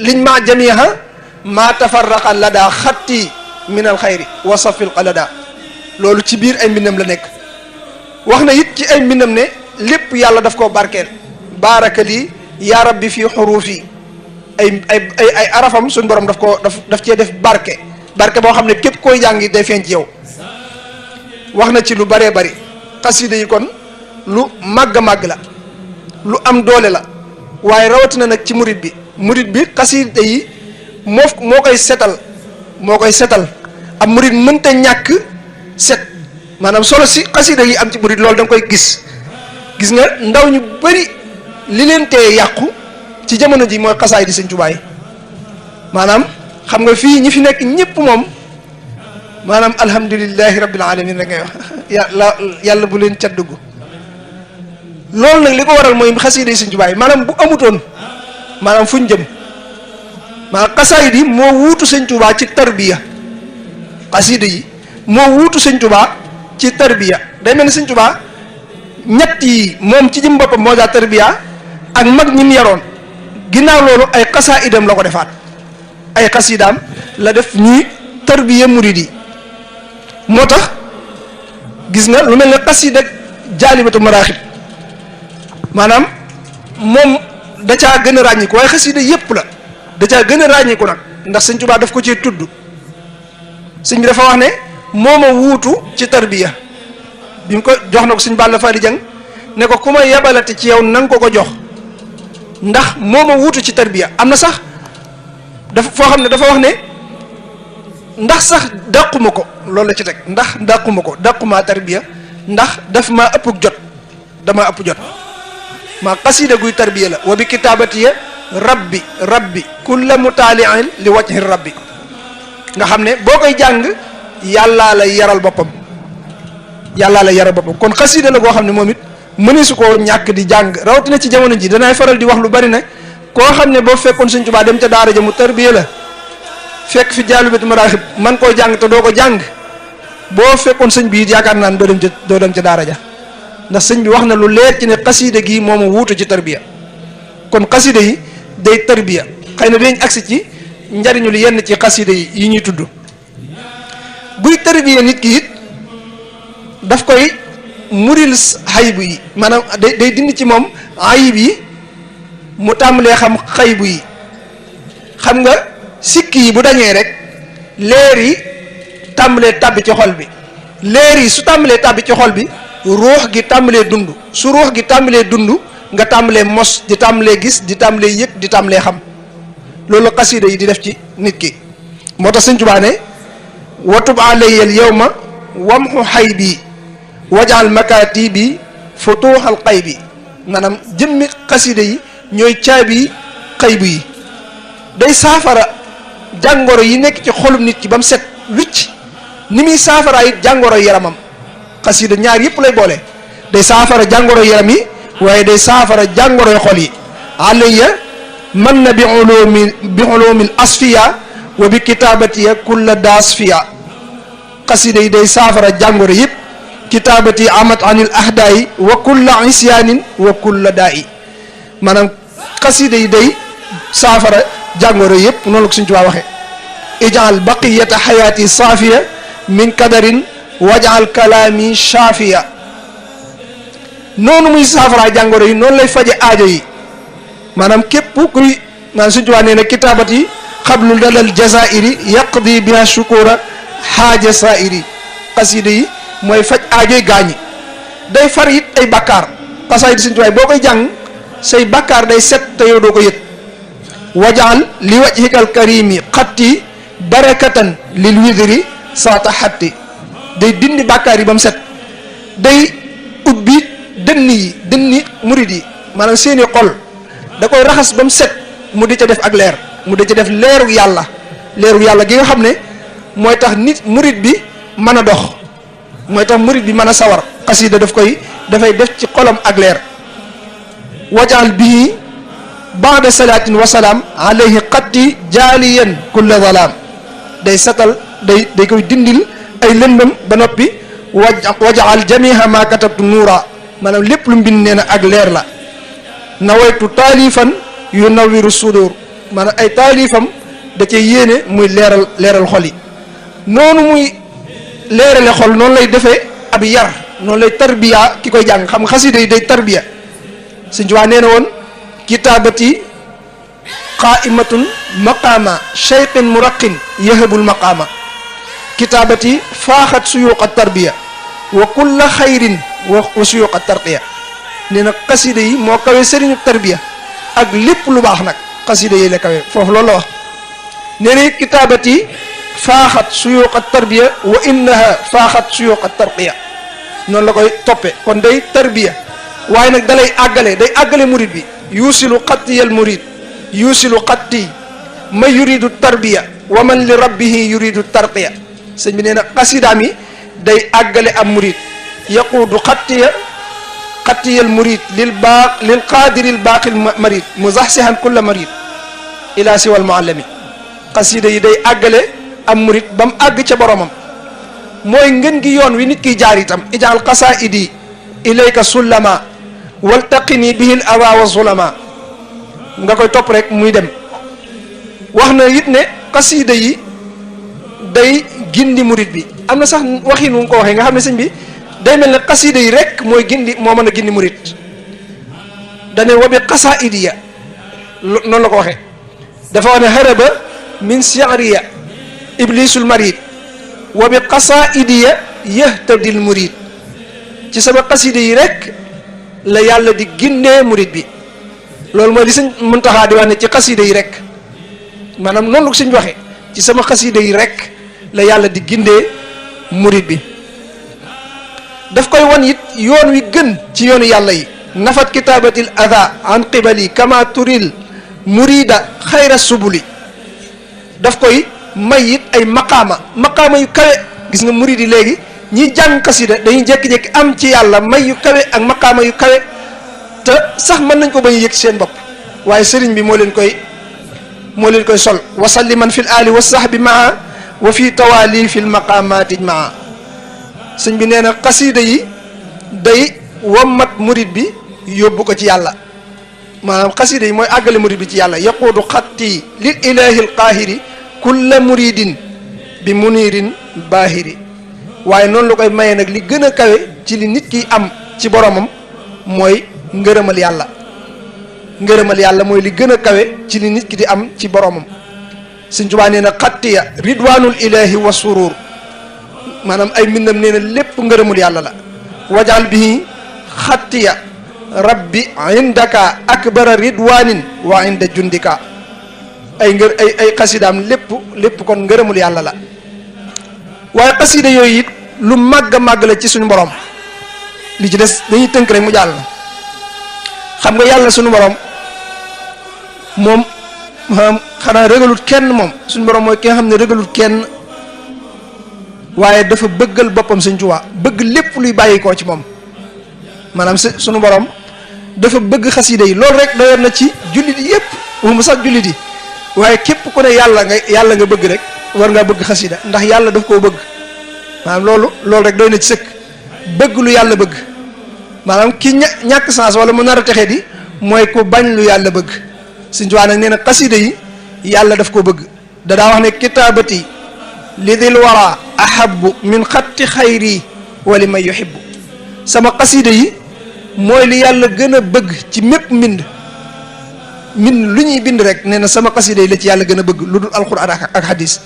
liñ ma jamiha ma tafarraqa lada xatti min al xayri wa safil qalada loolu ci biir ay mbindam la nekk wax na it ci ay mbindam ne lépp yàlla daf koo barkeel baaraka lii yaa rabbi fii xuruufi ay arafam suñ borom daf cee def barke boo xam ne képp koy jàngi day feeñ ci yow wax na ci lu bëree bëri xasida yi kon lu màgg la lu am doole la waaye rawatina nag ci murit bi xasida yi moo koy setal am murit mënta ñàkk set maanaam solo si xasida yi am ci murit loolu da nga koy gis nga ndaw ñu bëri li leen tee yàqu ci jamono ji mooy xasaay di Sëñ Tuubaa yi maanaam xam nga fii ñi fi nekk ñëpp moom maanaam alhamdulillahi rabbil alamin rek ngay wax yàlla bu leen cat dugg loolu nag li ko waral mooy xasida yi Sëñ Tuubaa yi maanaam bu amutoon maanaam fuñ jëm maanaam xasaayid yi moo wuutu Sëñ Tuubaa ci tarbiya xasida yi moo wuutu Sëñ Tuubaa ci tarbiya day mel ni Sëñ Tuubaa ñett yi moom ci jëm boppam moo daa tarbiya ak mag ñi mu yaroon ginnaaw loolu ay xasaayidam la ko defaat ay xasidaam la def ñuy tarbiya murid yi moo tax gis nga lu mel ne xasida jaalibatu maraaxib maanaam moom da caa gën a ràññiku waaye xasida yépp la da caa gën a ràññiku nag ndax sëñ Tuubaa daf ko ci tudd sëñ bi dafa wax ne moo ma wuutu ci tarbiya bi mu ko jox na ko sëñ Balla Fally Dieng ne ko ku ma yebalati ci yow nanga ko jox ndax moo ma wuutu ci tarbiya am na sax dafa foo xam ne dafa wax ne ndax sax dàquma ko loolu la ci teg ndax dàqumaa tarbiya ndax daf maa ëpp jot damaa ëpp jot maa xasida guy tarbiya la wa bi kitaabatiya rabbi kulla mutaali'in li wajhi rabbi nga xam ne boo koy jàng yàllaa lay yaral boppam kon xasida la goo xam ne moom it mëneesu koo ñàkk di jàng rawatina ci jamono ji danaay faral di wax lu bari ne koo xam ne boo fekkoon Sëñ Tuubaa dem ca daara ja mu tarbiya la fekk fi jaalibatu maraaxib man koo jàng te doo ko jàng boo fekkoon sëñ bi it yaakaar naa ne doo dem ca daara ja ndax sëñ bi wax na lu leer ci ne xasida gi moom a wuutu ci tarbiya kon xasida yi day tarbiya xëy na dañ agsi ci njariñu li yenn ci xasida yi ñuy tudd buy tarbiya nit ki it daf koy muril xaybu yi maanaam day dindi ci moom ayib yi mu tàmbalee xam xaybu yi xam nga sikki yi bu dañee rek leer yi tàmbalee tàbbi ci xol bi leer yi su tàmbalee tàbbi ci xol bi ruux gi tàmbalee dund su ruux gi tàmbalee dund nga tàmbalee mos di tàmbalee gis di tàmbalee yëg di tàmbalee xam loolu xasida yi di def ci nit ki moo tax Sëñ Tuubaa ne watub alayya al yawma wamxu xaybi wajaal makaatibi futuuxal xaybi maanaam jëmmi xasida yi ñooy caabi xaybu yi day saafara jàngoro yi nekk ci xolum nit ki ba mu set wicc ni muy saafara it jàngoro yaramam xasida ñaar yëpp lay boole day saafara jàngoro yaram yi waaye day saafara jàngoroy xol yi alayya man na bi ulumil asfiya wa bi kitabatiya kulla daasfiya xasida yi day saafara jàngoro yëpp kitabati amat anil ahdaayi wa kulla isyaanin wa kulla daayi maanaam xasida yi day saafara jàngoro yëpp noonu la ko Sëñ Tuubaa waxee ijaal baqiyata xayaati saafiya min kadarin wajaal kalaami shaafiya noonu muy saafara jàngoro yi noonu lay faje aajo yi maanaam képp kuy maanaam Sëñ Tuubaa nee na kitaabat yi xablu dalal jazairi yaqdi biha shukura xaaja sairi xasida yi mooy faj aajoy gaañi day far it ay bakkaar xasaayid Sëñ Tuubaa boo koy jàng say bakkaar day set te yow doo ko yëg wajaal li wajhikal karimi xatti barakatan lil widri saata xatti day dindi bakkaar yi ba mu set day ubbi dënni murid yi maanaam seeni xol da koy raxas ba mu set mu di ca def ak leer mu di ca def leeru yàlla gi nga xam ne mooy tax nit murid bi mën a dox mooy tax murid bi mën a sawar xasida dafay def ci xolam ak leer wajaal bii baada salaatin wa salaam alayhi qatti jaaliyan kulla zalaam day satal day koy dindil ay lëndëm ba noppi wajaal jamiha ma katabtu nuura maanaam lépp lu mbind nee na ak leer la nawaytu taalifan yu nawiru sudur maanaam ay taalifam da cee yéene muy leeral xol yi noonu muy leerale xol noonu lay defee ab yar noonu lay tarbiya ki koy jàng xam nga xasida yi day tarbiya Sëñ Tuubaa nee na woon kitaabati qaimatun maqaama cheyqin muraqin yahabul maqaama kitaabati faaxat suyuqa tarbiya wa kulla xayrin wa suyuqa tarqiya nee na xasida yi moo kawe sëriñu tarbiya ak lépp lu baax nag xasida yi la kawe foofu loolu la wax nee na kitaabati faaxat suyuqa tarbiya wa innaha faaxat suyuqa tarqiya noonu la koy toppe kon day tarbiya waaye nag dalay àggale murid bi yuusilu xattiyal murid yuusilu xatti ma yuridu tarbiya wa man li rabbihi yuridu tarqiya sëñ bi nee na xasidaam yi day àggale am murid yaquudu xattiyal murid lil qaadiril baaqil marid muzaxsihan kulla marid ila siwal muallami xasida yi day àggale am murid ba mu àgg ca boromam mooy ngën gi yoon wi nit kiy jaar itam ijaal qasaidi ilayka sullama waltaqini bihil awa wa zulama nga koy topp rek muy dem wax na it ne xasida yi day gindi murid bi am na sax waxin wu ko waxee nga xam ne sëñ bi day mel ne xasida yi rek moo mën a gindi murid dane wa bi qasaaidiya noonu la ko waxee dafa wax ne haraba min shi'riya iblisul marid wa bi qasaaidiya yahtadil murid ci sama xasida yi rek la yàlla di gindee murid bi loolu mooy li Sëñ Muntaxa di wax ne ci xasida yi rek maanaam noonu ko suñ waxee ci sama xasida yi rek la yàlla di gindee murid bi daf koy wan it yoon wi gën ci yoonu yàlla yi nafat kitaabatil adha an qibali kama turil murida xayra subuli daf koy may it ay maqaama yu kawe gis nga murid yi léegi ñiy jàng xasida dañuy jékki-jékki am ci yàlla may yu kawe ak maqaama yu kawe te sax mën nañ ko bañ a yëg seen bopp waaye sëriñ bi moo leen koy sol wasalliman fil ali wa sahbi maa wa fi tawali fil maqamati maa sëñ bi nee na xasida yi day wammat murid bi yóbbu ko ci yàlla maanaam xasida yi mooy àggale murid bi ci yàlla yaquudu xatti lil ilahi al qaahiri kulla muridin bi munirin baahiri waaye noonu la koy mayee nag li gën a kawe ci li nit ki am ci boromam mooy ngërëmal yàlla mooy li gën a kawe ci li nit ki di am ci boromam Sëñ Tuubaa nee na xattiya ridwanul ilahi wa surur maanaam ay mbindam nee na lépp ngërëmul yàlla la wajal bihi xattiya rabbi indaka akbara ridwanin wa inda jundika ay xasidaam lépp kon ngërëmul yàlla la waaye xasida yooyu it lu màgg a màgg la ci suñu borom li ci des dañuy tënk rek mu jàll xam nga yàlla suñu borom moom xanaa rëgalut kenn moom suñu borom mooy ki nga xam ne rëgalut kenn waaye dafa bëggal boppam Sëñ Tuubaa bëgg lépp luy bàyyi koo ci moom maanaam suñu borom dafa bëgg xasida yi loolu rek doyoon na ci jullit yi yëpp moom sax jullit yi waaye képp ku ne yàlla nga bëgg rek war ngaa bëgg xasida ndax yàlla daf koo bëgg maanaam loolu rek doy na ci sëkk bëgg lu yàlla bëgg maanaam ki ñàkk sens wala mu nar a texee di mooy ku bañ lu yàlla bëgg Sëñ Tuubaa nag nee na xasida yi yàlla daf koo bëgg dadaa wax ne kitaabati li dil wara ahabu min xatti xayri wali may yuhibbu sama xasida yi mooy li yàlla gën a bëgg ci mépp mbind lu ñuy bind rek nee na sama xasida yi la ci yàlla gën a bëgg lu dul alquran ak hadis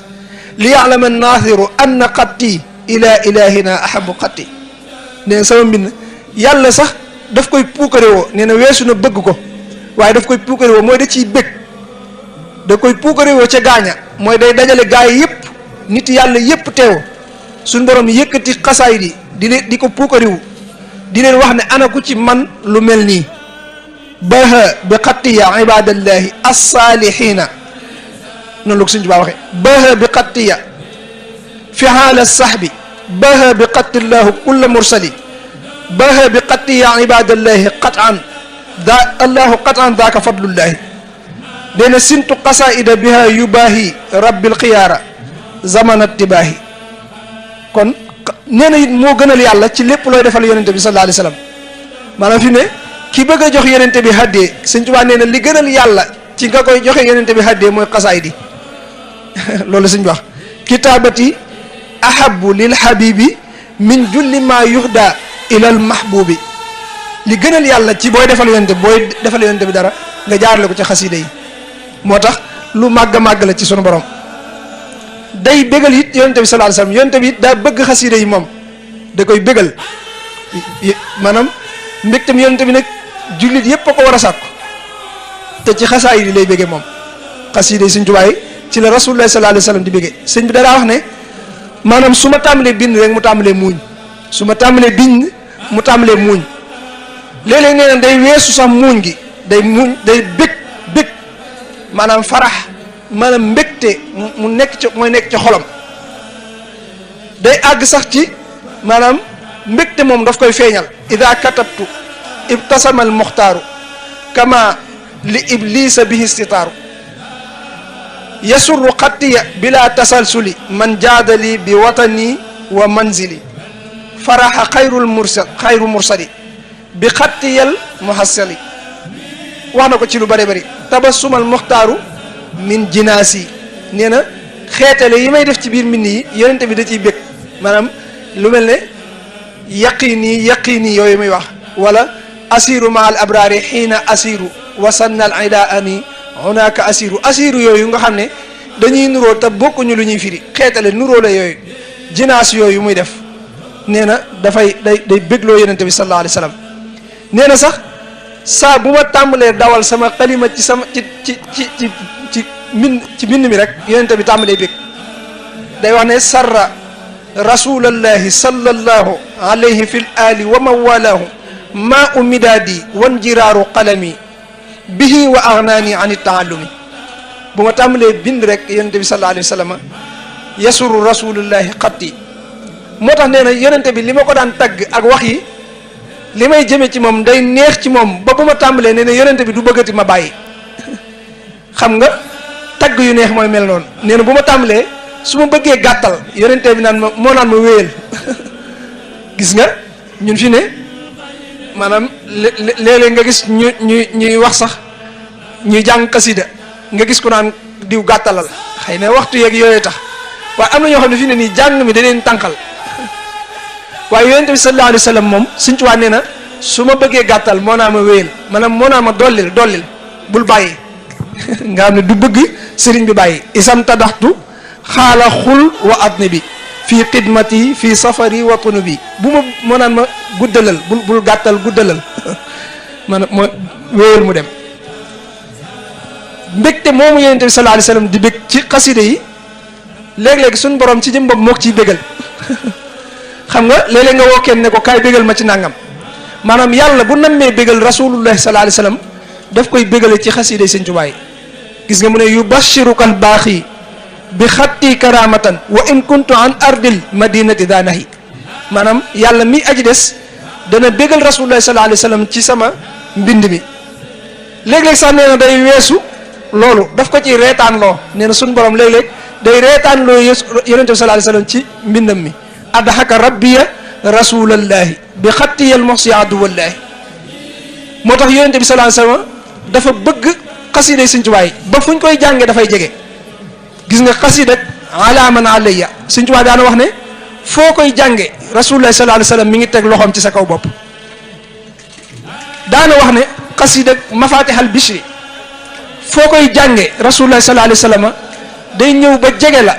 li yaalama naathiru anna xatti ila ilahina ahabu xatti nee na sama mbind yàlla sax daf koy puukarewoo nee na weesu na bëgg ko waaye daf koy puukarewoo mooy da ciy bëgg da koy puukarewoo ca gaaña mooy day dajale gaay yëpp nit yàlla yëpp teew suñ borom yëkkati xasaay di ko puukarewu di leen wax ne ana ku ci man lu mel nii baha bi xattiya ibadallahi assalihina noonu la ko Sëñ Tuubaa waxee baha bi xattiya fihaala sahbi baha bi xattillahu kulla mursali baha bi xattiya ibadallahi qatan allahu qatan daaka fadlullahi dena sintu qasaida biha yubaahi rabbil xiyaara zamanat tibaahi kon nee na it moo gënal yàlla ci lépp looy defal yonente bi sallallahu alayhi wa sallam maanaam fi ne ki bëgg a jox yonente bi haddee Sëñ Tuubaa nee na li gënal yàlla ci nga koy joxe yonente bi haddee mooy xasaay di loolu Sëñ wax kitaabati ahabu lil habibi min julli ma yuhda ilal mahbubi li gënal yàlla ci booy defal yonente bi dara nga jaarale ko ci xasida yi moo tax lu màgg a màgg la ci sunu borom day bégal it yonente bi sallallahu alayhi wasallam yonente bi it daa bëgg xasida yi moom da koy bégal maanaam mbégtam yonente bi nag jullit yépp a ko war a sàkku te ci xasaay yi lay bége moom xasida yi Sëñ Tuubaa yi ci la rasulullah sallallahu alayhi wasallam di bége sëñ bi daa wax ne maanaam su ma tàmbalee bind rek mu tàmbalee muuñ su ma tàmbalee bind mu tàmbalee muuñ léeg-léeg nee na day weesu sax muuñ gi day muuñ day bég maanaam farax maanaam mbégte mu nekk ci mooy nekk ci xolam day àgg sax ci maanaam mbégte moom daf koy feeñal ida katabtu ibtasama al muxtaaru kama li iblisa bihi istitaaru yasurru xattiya bila tasalsuli man jaadali bi watani wa manzili faraxa xayru mursali bi xattiyal muhassali wax na ko ci lu bëri bëri tabassumal muxtaaru min jinaasi nee na xeetale yi may def ci biir mbind yi yonente bi da ciy bég maanaam lu mel ne yaqini yooyu muy wax wala asiru ma al abrari xiina asiru wasanna al ida ani hunaka asiru yooyu nga xam ne dañuy nuróo te bokkuñu lu ñuy firi xeetale nuróo la yooyu jinaas yooyu muy def nee na day bégloo yonente bi sallallahu alayhi wa sallam nee na sax saa bu ma tàmbalee dawal sama xalima ci sama ci mbind mi rek yonente bi tàmbalee bég day wax ne sarra rasulallahi sallallahu alayhi fil ali wa mawalaahu maa u midaadi wan jiraaru qalami bihi wa agnaani an taallumi bu ma tàmbalee bind rek yonente bi sallallahu alayhi wa sallam yasuru rasulullahi xatti moo tax nee na yonente bi li ma ko daan tagg ak wax yi li may jëme ci moom day neex ci moom ba bu ma tàmbalee nee na yonente bi du bëggati ma bàyyi xam nga tagg yu neex mooy mel noonu nee na bu ma tàmbalee su ma bëggee gàttal yonente bi naan ma moo naan ma wéyal gis nga ñun fi ne maanaam léeg-léeg nga gis ñuy wax sax ñuy jàng xasida nga gis ku naan diw gàttalal xëy na waxtu yeeg yooyu tax waaye am na ñoo xam ne fi ne nii jàng mi da leen tànqal waaye yonente bi sallallahu alayhi wa sallam moom Sëñ Tuubaa nee na su ma bëggee gàttal moo naa ma wéyal maanaam moo naa ma dollil bul bàyyi nga xam ne du bëgg sëriñ bi bàyyi isam tadaxtu xaala xul wa adni bi fii xidmati fii safari wa tunubi bu ma moo naan ma guddalal bul gàttal guddalal maanaam moo wéyal mu dem mbégte moomu yonente bi sallallahu alayhi wa sallam di bég ci xaside yi léeg-léeg suñ borom ci jëm bopp moo ko ciy bégal xam nga léeg-léeg nga woo kenn ne ko kaay bégal ma ci nàngam maanaam yàlla bu nammee bégal rasulullahi sallallahu alayhi wa sallam daf koy bégale ci xaside Sëñ Tuubaa yi gis nga mu ne yubashiruka al baaxi bi xatti karamatan wa in kuntu an ardil madinati daanahi maanaam yàlla mi aji des dana bégal rasulullahi sallallahu alayhi wa sallam ci sama mbind mi léeg-léeg sax nee na day weesu loolu daf ko ci reetaan loo nee na suñ borom léeg-léeg day reetaan loo yonente bi sallallahu alayhi wa sallam ci mbindam mi adhaka rabbiya rasulallahi bi xattiyal moxsi aduwallahi moo tax yonente bi sallallahu alayhi wa sallam dafa bëgg xasida Sëñ Tuubaa yi ba fu ñu koy jàngee dafay jege gis nga xasida ala man alayya Sëñ Tuubaa daana wax ne foo koy jànge rasulullahi sallallahu alayhi wa sallam mi ngi teg loxoom ci sa kaw bopp daana wax ne xasida mafatihal bishri foo koy jànge rasulullahi sallallahu alayhi wa sallam day ñëw ba jege la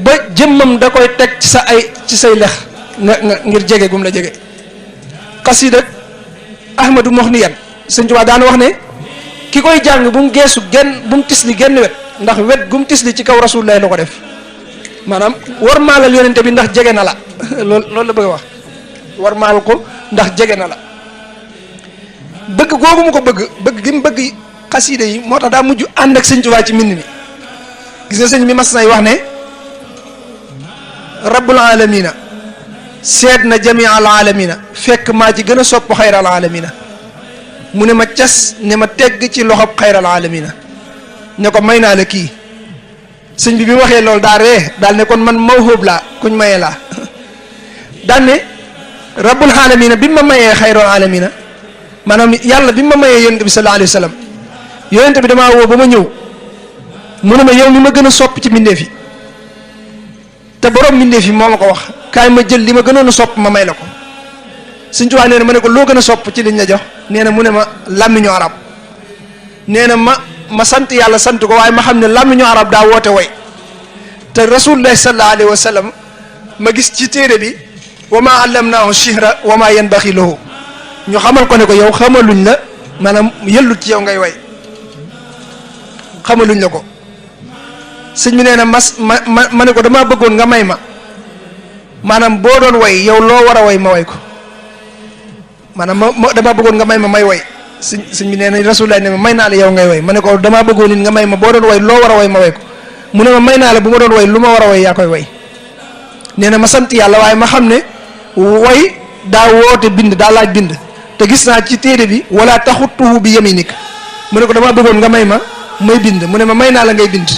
ba jëmmam da koy teg ci say lex nga ngir jege gum la jege xasida ahmadu moxniyan Sëñ Tuubaa daana wax ne ki koy jàng bu mu geesu bu mu tisli genn wet ndax wet gu mu tisli ci kaw rasulullah la ko def maanaam war maalal yonente bi ndax jege na la loolu la bëgg a wax war maal ko ndax jege na la bëgg googu mu ko bëgg gi mu bëgg xasida yi moo tax daa mujj ànd ak Sëñ Tuubaa ci mbind mi gis nga sëñ bi mas nay wax ne rabbul alamina seet na jamia al alamina fekk maa ci gën a sopp xayral alamina mu ne ma cas ne ma tegg ci loxob xayral alamina ne ko may naa la kii sëñ bi mu waxee loolu daa ree daal ne kon man mawhub laa kuñ mayee laa daal ne rabbul alamina bi ma mayee xayral alamina maanaam yàlla bi ma mayee yonente bi sallallahu alayhi wa sallam yonente bi damaa woo ba ma ñëw mu ne ma yow mi ma gën a sopp ci mbindeef yi te borom mbindeef yi moo ma ko wax kaay ma jël li ma gënoon a sopp ma may la ko Sëñ Tuubaa nee na ma ne ko loo gën a sopp ci liñ la jox nee na mu ne ma làmmiñu arab nee na ma sant yàlla sant ko waaye ma xam ne làmmiñu arab daa woote way te rasulullahi sallallahu alayhi wa sallam ma gis ci téere bi wa ma allamnaahu shihra wa ma yanbaxi lahu ñu xamal ko ne ko yow xamaluñ la maanaam yëllut ci yow ngay way xamaluñ la ko sëñ bi nee na ma ne ko damaa bëggoon nga may ma maanaam boo doon way yow loo war a way ma way ko maanaam damaa bëggoon nga may ma may way sëñ bi nee na rasulullah ne ma may naa la yow ngay way ma ne ko damaa bëggoon nit nga may ma boo doon way loo war a way ma way ko mu ne ma may naa la bu ma doon way lu ma war a way yaa koy way nee na ma sant yàlla waaye ma xam ne way daa woote bind daa laaj bind te gis naa ci téere bi wala taxutuhu bi yaminik mu ne ko damaa bëggoon nga may ma may bind mu ne ma may naa la ngay bind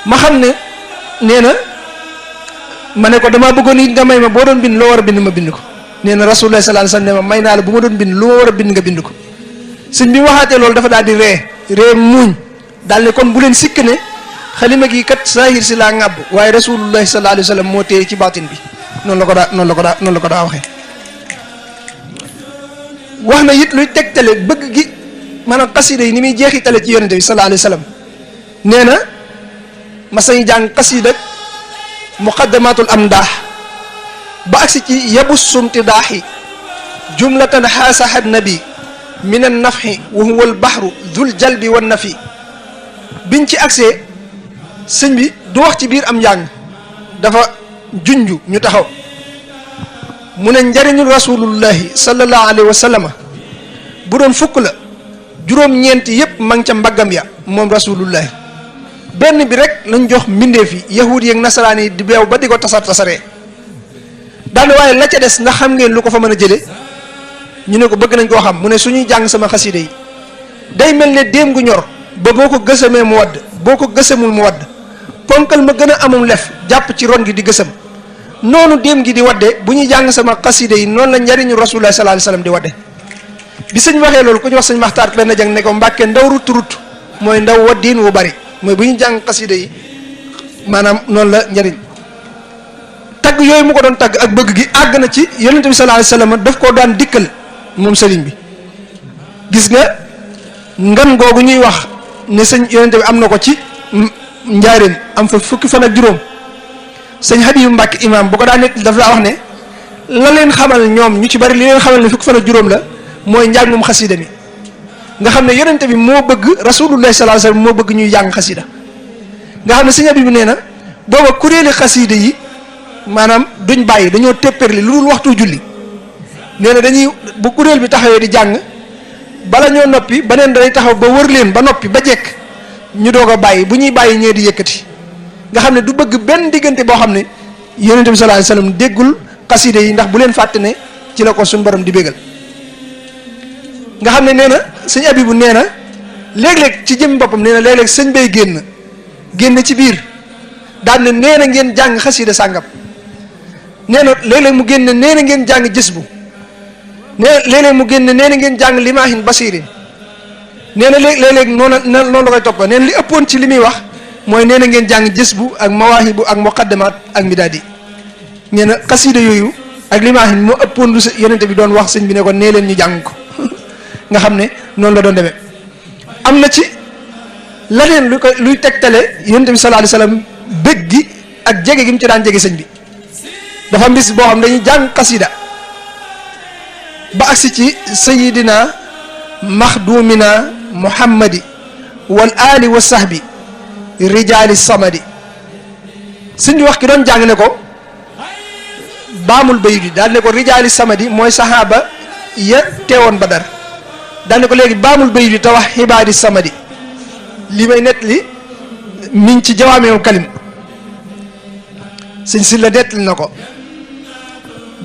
ma xam ne nee na ma ne ko damaa bëggoon it nga may ma boo doon bind loo war a bind ma bind ko nee na rasulullah sallallahu alayhi wasallam ne ma may naa la bu ma doon bind lu ma war a bind nga bind ko sëñ bi waxaatee loolu dafa daal di ree muuñ daal ne kon bu leen sikk ne xalima gi kat saahir si laa ŋàbb waaye rasulullah sallallahu alayhi wasallam moo téye ci baatin bi noonu la ko daa waxee wax na it luy tegtale bëgg gi maanaam xasida yi ni muy jeexitale ci yonente bi sallallahu alayhi wa sallam nee na ma sañ jàng xasida muqaddamatul amdaax ba agsi ci yabu sumti daaxi jumlatan xaasahat nabi min an nafxi wa huwa al baxru dul jalbi wan nafi biñ ci agsee sëñ bi du wax ci biir am njàng dafa junju ñu taxaw mu ne njariñul rasulullahi sallallahu alayhi wa sallama bu doon fukk la juróom-ñeenti yépp ma ngi ca mbaggam ya moom rasulullahi benn bi rek lañ jox mbindeef yi yahud yi ak nasaraan yi di beew ba di ko tasaree daane waaye la ca des ndax xam ngeen lu ko fa mën a jële ñu ne ko bëgg nañ koo xam mu ne suñuy jàng sama xasida yi day mel ne déem gu ñor ba boo ko gësamee mu wadd boo ko gësamul mu wadd ponkal ma gën a amum lef jàpp ci ron gi di gësam noonu déem gi di wadde bu ñuy jàng sama xasida yi noonu la njariñu rasulullah sallallahu alayhi wasallam di wadde bi sëñ waxee loolu ku ñu wax sëñ maxtaar benn jàng ne ko mbàkke ndaw rut mooy ndaw waddiin wu bari mooy bu ñuy jàng xasida yi maanaam noonu la njariñ tagg yooyu mu ko doon tagg ak bëgg gi àgg na ci yonente bi sallallahu alayhi wasallam daf koo daan dikkal moom sëriñ bi gis nga ngan googu ñuy wax ne sëñ yonente bi am na ko ci njaaréem am fa fukki fan ak juróom sëñ Habibu Mbàkke imam bu ko daan nekk daf laa wax ne la leen xamal ñoom ñu ci bari li leen xamal ne fukki fan ak juróom la mooy njàngum xasida mi nga xam ne yonente bi moo bëgg rasulullah sallallahu alayhi wasallam moo bëgg ñuy jàng xasida nga xam ne sëñ Habibu nee na booba kuréeli xasida yi maanaam duñ bàyyi dañoo tépperli lu dul waxtu julli nee na dañuy bu kuréel bi taxawee di jàng bala ñoo noppi beneen day taxaw ba wër leen ba noppi ba jekk ñu doog a bàyyi bu ñuy bàyyi ñee di yëkkati nga xam ne du bëgg benn diggante boo xam ne yonente bi sallallahu alayhi wasallam déggul xasida yi ndax bu leen fàtte ne ci la ko suñu borom di bégal nga xam ne nee na sëñ Abibu nee na léeg-léeg ci jëm boppam nee na léeg-léeg sëñ bay génn ci biir daan ne nee na ngeen jàng xasida sàngam nee na léeg-léeg mu génn nee na ngeen jàng jës bu nee léeg-léeg mu génn nee na ngeen jàng limaahin basirin nee na léeg-léeg noonu la koy toppa nee na li ëppoon ci li muy wax mooy nee na ngeen jàng jës bu ak mawaahibu ak muqaddamaat ak midaadi nee na xasida yooyu ak limaahin moo ëppoon lu yonente bi doon wax sëñ bi ne ko nee leen ñu jàng ko nga xam ne noonu la doon demee am na ci leneen luy tegtale yonente bi sallallahu alayhi wasallam bëgg gi ak jege gi mu ci daan jege sëñ bi dafa mbis boo xam dañuy jàng xasida ba agsi ci sayidina maxdumina muhammadi wal ali wa sahbi rijaali samadi sëñ bi wax ki doon jàng ne ko baamul bayit bi daal ne ko rijaali samadi mooy sahaaba ya teewoon Badar daal ne ko léegi baamul bayit bi te wax xibaadi samadi li may nett li miñ ci jawaameewul kalim sëñ si la nettali na ko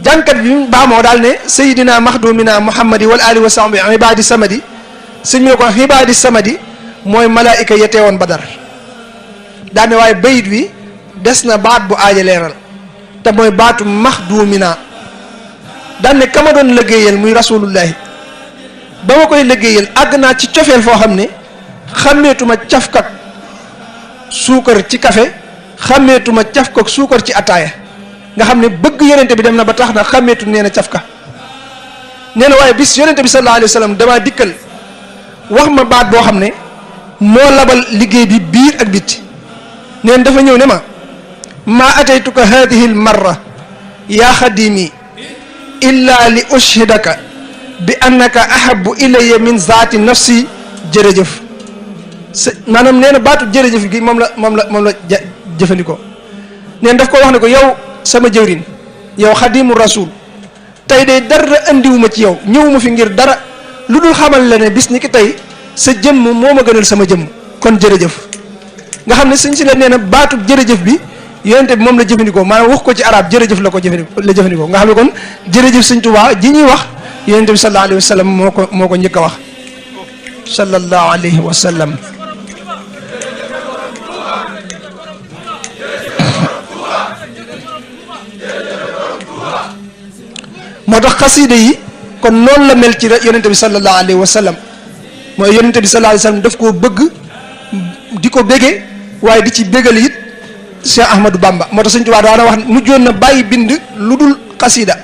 jànkat bi baamoo daal ne sayidina maxdumina muhammadi wal ali wa sahbi xibaadi samadi sëñ bi ne ko xibaadi samadi mooy malaayika ya teewoon Badar daal ne waaye bayit wi des na baat bu aaja leeral te mooy baatu maxdumina daal ne kama doon liggéeyal muy rasulullahi ba ma koy liggéeyal àgg naa ci cofeel foo xam ne xàmmeetuma cafkak suukar ci café xàmmeetuma cafkak suukar ci ataaya nga xam ne bëgg yonente bi dem na ba tax na xàmmeetu nee na cafka nee na waaye bis yonente bi sallallahu alayhi wa sallam damaa dikkal wax ma baat boo xam ne moo labal liggéey bi biir ak bitti neen dafa ñëw ne ma maa ataytuka hadihi l marra yaa xadimi illa li ushhidaka bi annaka ahabu ilayya min zaati nafsi jërëjëf maanaam nee na baatu jërëjëf gi moom la jëfandikoo neen daf ko wax ne ko yow sama jëwrin yow xadimu rasul tey de dara andiwuma ci yow ñëwuma fi ngir dara lu dul xamal la ne bis ni ki tey sa jëmm moo ma gënal sama jëmm kon jërëjëf nga xam ne sëñ si la nee na baatu jërëjëf bi yonente bi moom la jëfandikoo maanaam wax ko ci arab jërëjëf la jëfandikoo nga xam ne kon jërëjëf sëñ Tuubaa ji ñuy wax yonente bi sallallahu alayhi wa sallam moo ko njëkk a wax sallallahu alayhi wa sallam moo tax xasida yi kon noonu la mel ci yonente bi sallallahu alayhi wa sallam mooy yonente bi sallallahu alayhi wa sallam daf koo bëgg di ko bége waaye di ci bégal it Cheikh Ahmadou Bamba moo tax Sëñ Tuubaa daana wax mujjoon na bàyyi bind lu dul xasida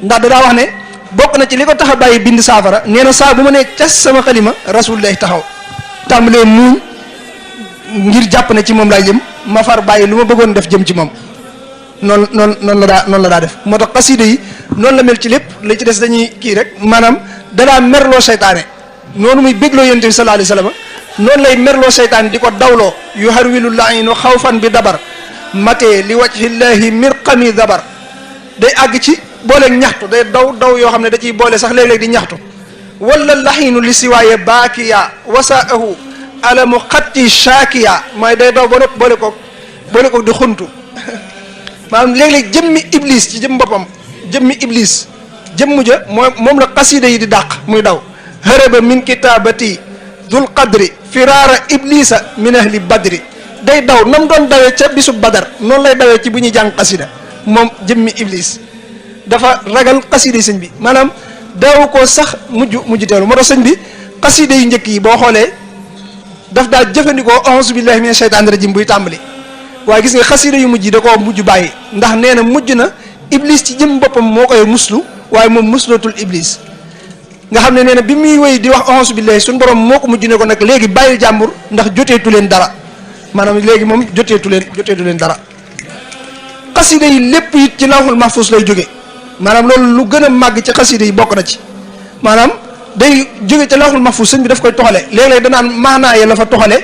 ndax da daa wax ne bokk na ci li ko tax a bàyyi bind saafara nee na saa bu ma nee cas sama xalima rasulullah taxaw tàmbalee muuñ ngir jàpp ne ci moom laay jëm ma far bàyyi lu ma bëggoon def jëm ci moom noonu la daa def moo tax xasida yi noonu la mel ci lépp li ci des dañuy kii rek maanaam dadaa merloo seytaane noonu muy bégloo yonent bi sallallahu alayhi wasallam noonu lay merloo seytaane di ko dawloo yu harwilu lainu xawfan bi dabar matee li wajhillahi mirqami dabar day àgg ci booleeg ñaxtu day daw yoo xam ne da ciy boole sax léeg-léeg di ñaxtu wala laxiinu li siwaaye baakiya wasaahu alamu xatti shaakiya mooy day daw ba nopp boole ko di xuntu maanaam léeg-léeg jëmmi iblis ci jëm boppam jëmmi iblis jëmm ja moom la xasida yi di dàq muy daw haraba min kitaabati dul qadri firaara iblisa min ahli badri day daw nam doon dawee ca bisu badar noonu lay dawee ci bu ñuy jàng xasida moom jëmmi iblis dafa ragal xasida yi sëñ bi maanaam daaw ko sax mujj teelu moo tax sëñ bi xasida yu njëkk yi boo xoolee daf daa jëfandikoo a'uuzu billahi mina shaytaani rajim buy tàmbali waaye gis nga xasida yu mujj yi da koo mujj bàyyi ndax nee na mujj na iblis ci jëm boppam moo koy muslu waaye moom muslootul iblis nga xam ne nee na bi muy wéy di wax a'uuzu billahi suñu borom moo ko mujj ne ko nag léegi bàyyil jàmbur ndax joteetu leen dara maanaam léegi moom joteetu leen dara xasida yi lépp it ci lawhul mahfuz lay jóge maanaam loolu lu gën a màgg ci xasida yi bokk na ci maanaam day jóge ci lawhul mahfuz sëñ bi daf koy toxale léeg-léeg danaan maanaa ya la fa toxale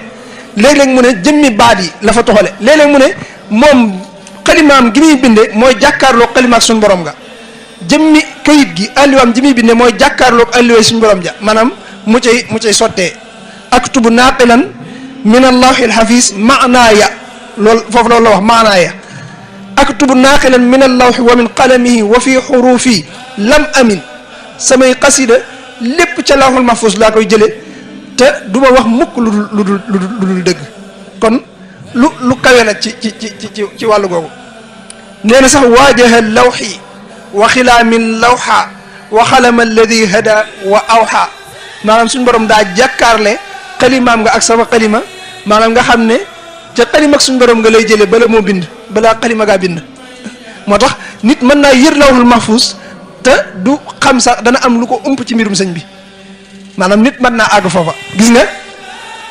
léeg-léeg mu ne jëmmi baat yi la fa toxale léeg-léeg mu ne moom xalimaam gi muy binde mooy jàkkaarloog xalimaak suñu borom nga jëmmi kayit gi alliwaam ji muy binde mooy jàkkaarloog alliway suñu borom ja maanaam mu cay sottee aktubu naaqilan min allahil hafiz maanaaya loolu foofu loolu la wax maanaaya aktubu naaqilan min allawhi wa min qalamihi wa fi xurufi lam amin samay xasida lépp ca lawhul mahfuz laa koy jële te du ma wax mukk lu dul dëgg kon lu kawe la ci wàllu googu nee na sax waajaha lawxi wa xilaamin lawxa wa xalama alladi hada wa awxa maanaam suñu borom daa jàkkaarle xalimaam nga ak sama xalima maanaam nga xam ne ca xalima ak suñu borom nga lay jële bala moo bind balaa xalima gaa bind moo tax nit mën naa yër lawhul mahfuz te du xam sax dana am lu ko ëmp ci mbirum sëñ bi maanaam nit mën naa àgg foofa gis nga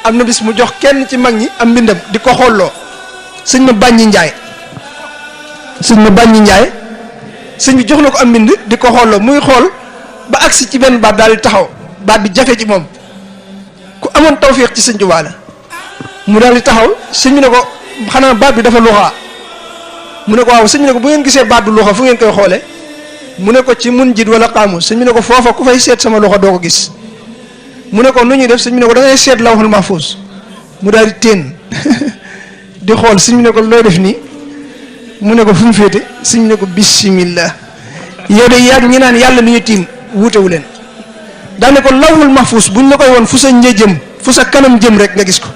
am na bis mu jox kenn ci mag ñi am mbindam di ko xoolloo sëñ ma bàññi njaay sëñ bi jox na ko am mbind di ko xoolloo muy xool ba agsi ci benn baat daal di taxaw baat bi jafe ci moom ku amoon tawfiix ci sëñ Tuubaa la mu daal di taxaw sëñ bi ne ko xanaa baat bi dafa luxaa mu ne ko waaw sëñ bi ne ko bu ngeen gisee baat du luxa fu ngeen koy xoole mu ne ko ci mun jid wala xaamu sëñ bi ne ko foofa ku fay seet sama loxo doo ko gis mu ne ko nu ñuy def sëñ bi ne ko da ngay seet lawhul mahfuz mu daal di teen di xool sëñ bi ne ko looy def nii mu ne ko fu mu féete sëñ bi ne ko bismillah yow de yàgg ñi naan yàlla mi ñu tiim wuutewu leen daane ko lawhul mahfuz buñ la koy woon fu sa njee jëm fu sa kanam jëm rek nga gis ko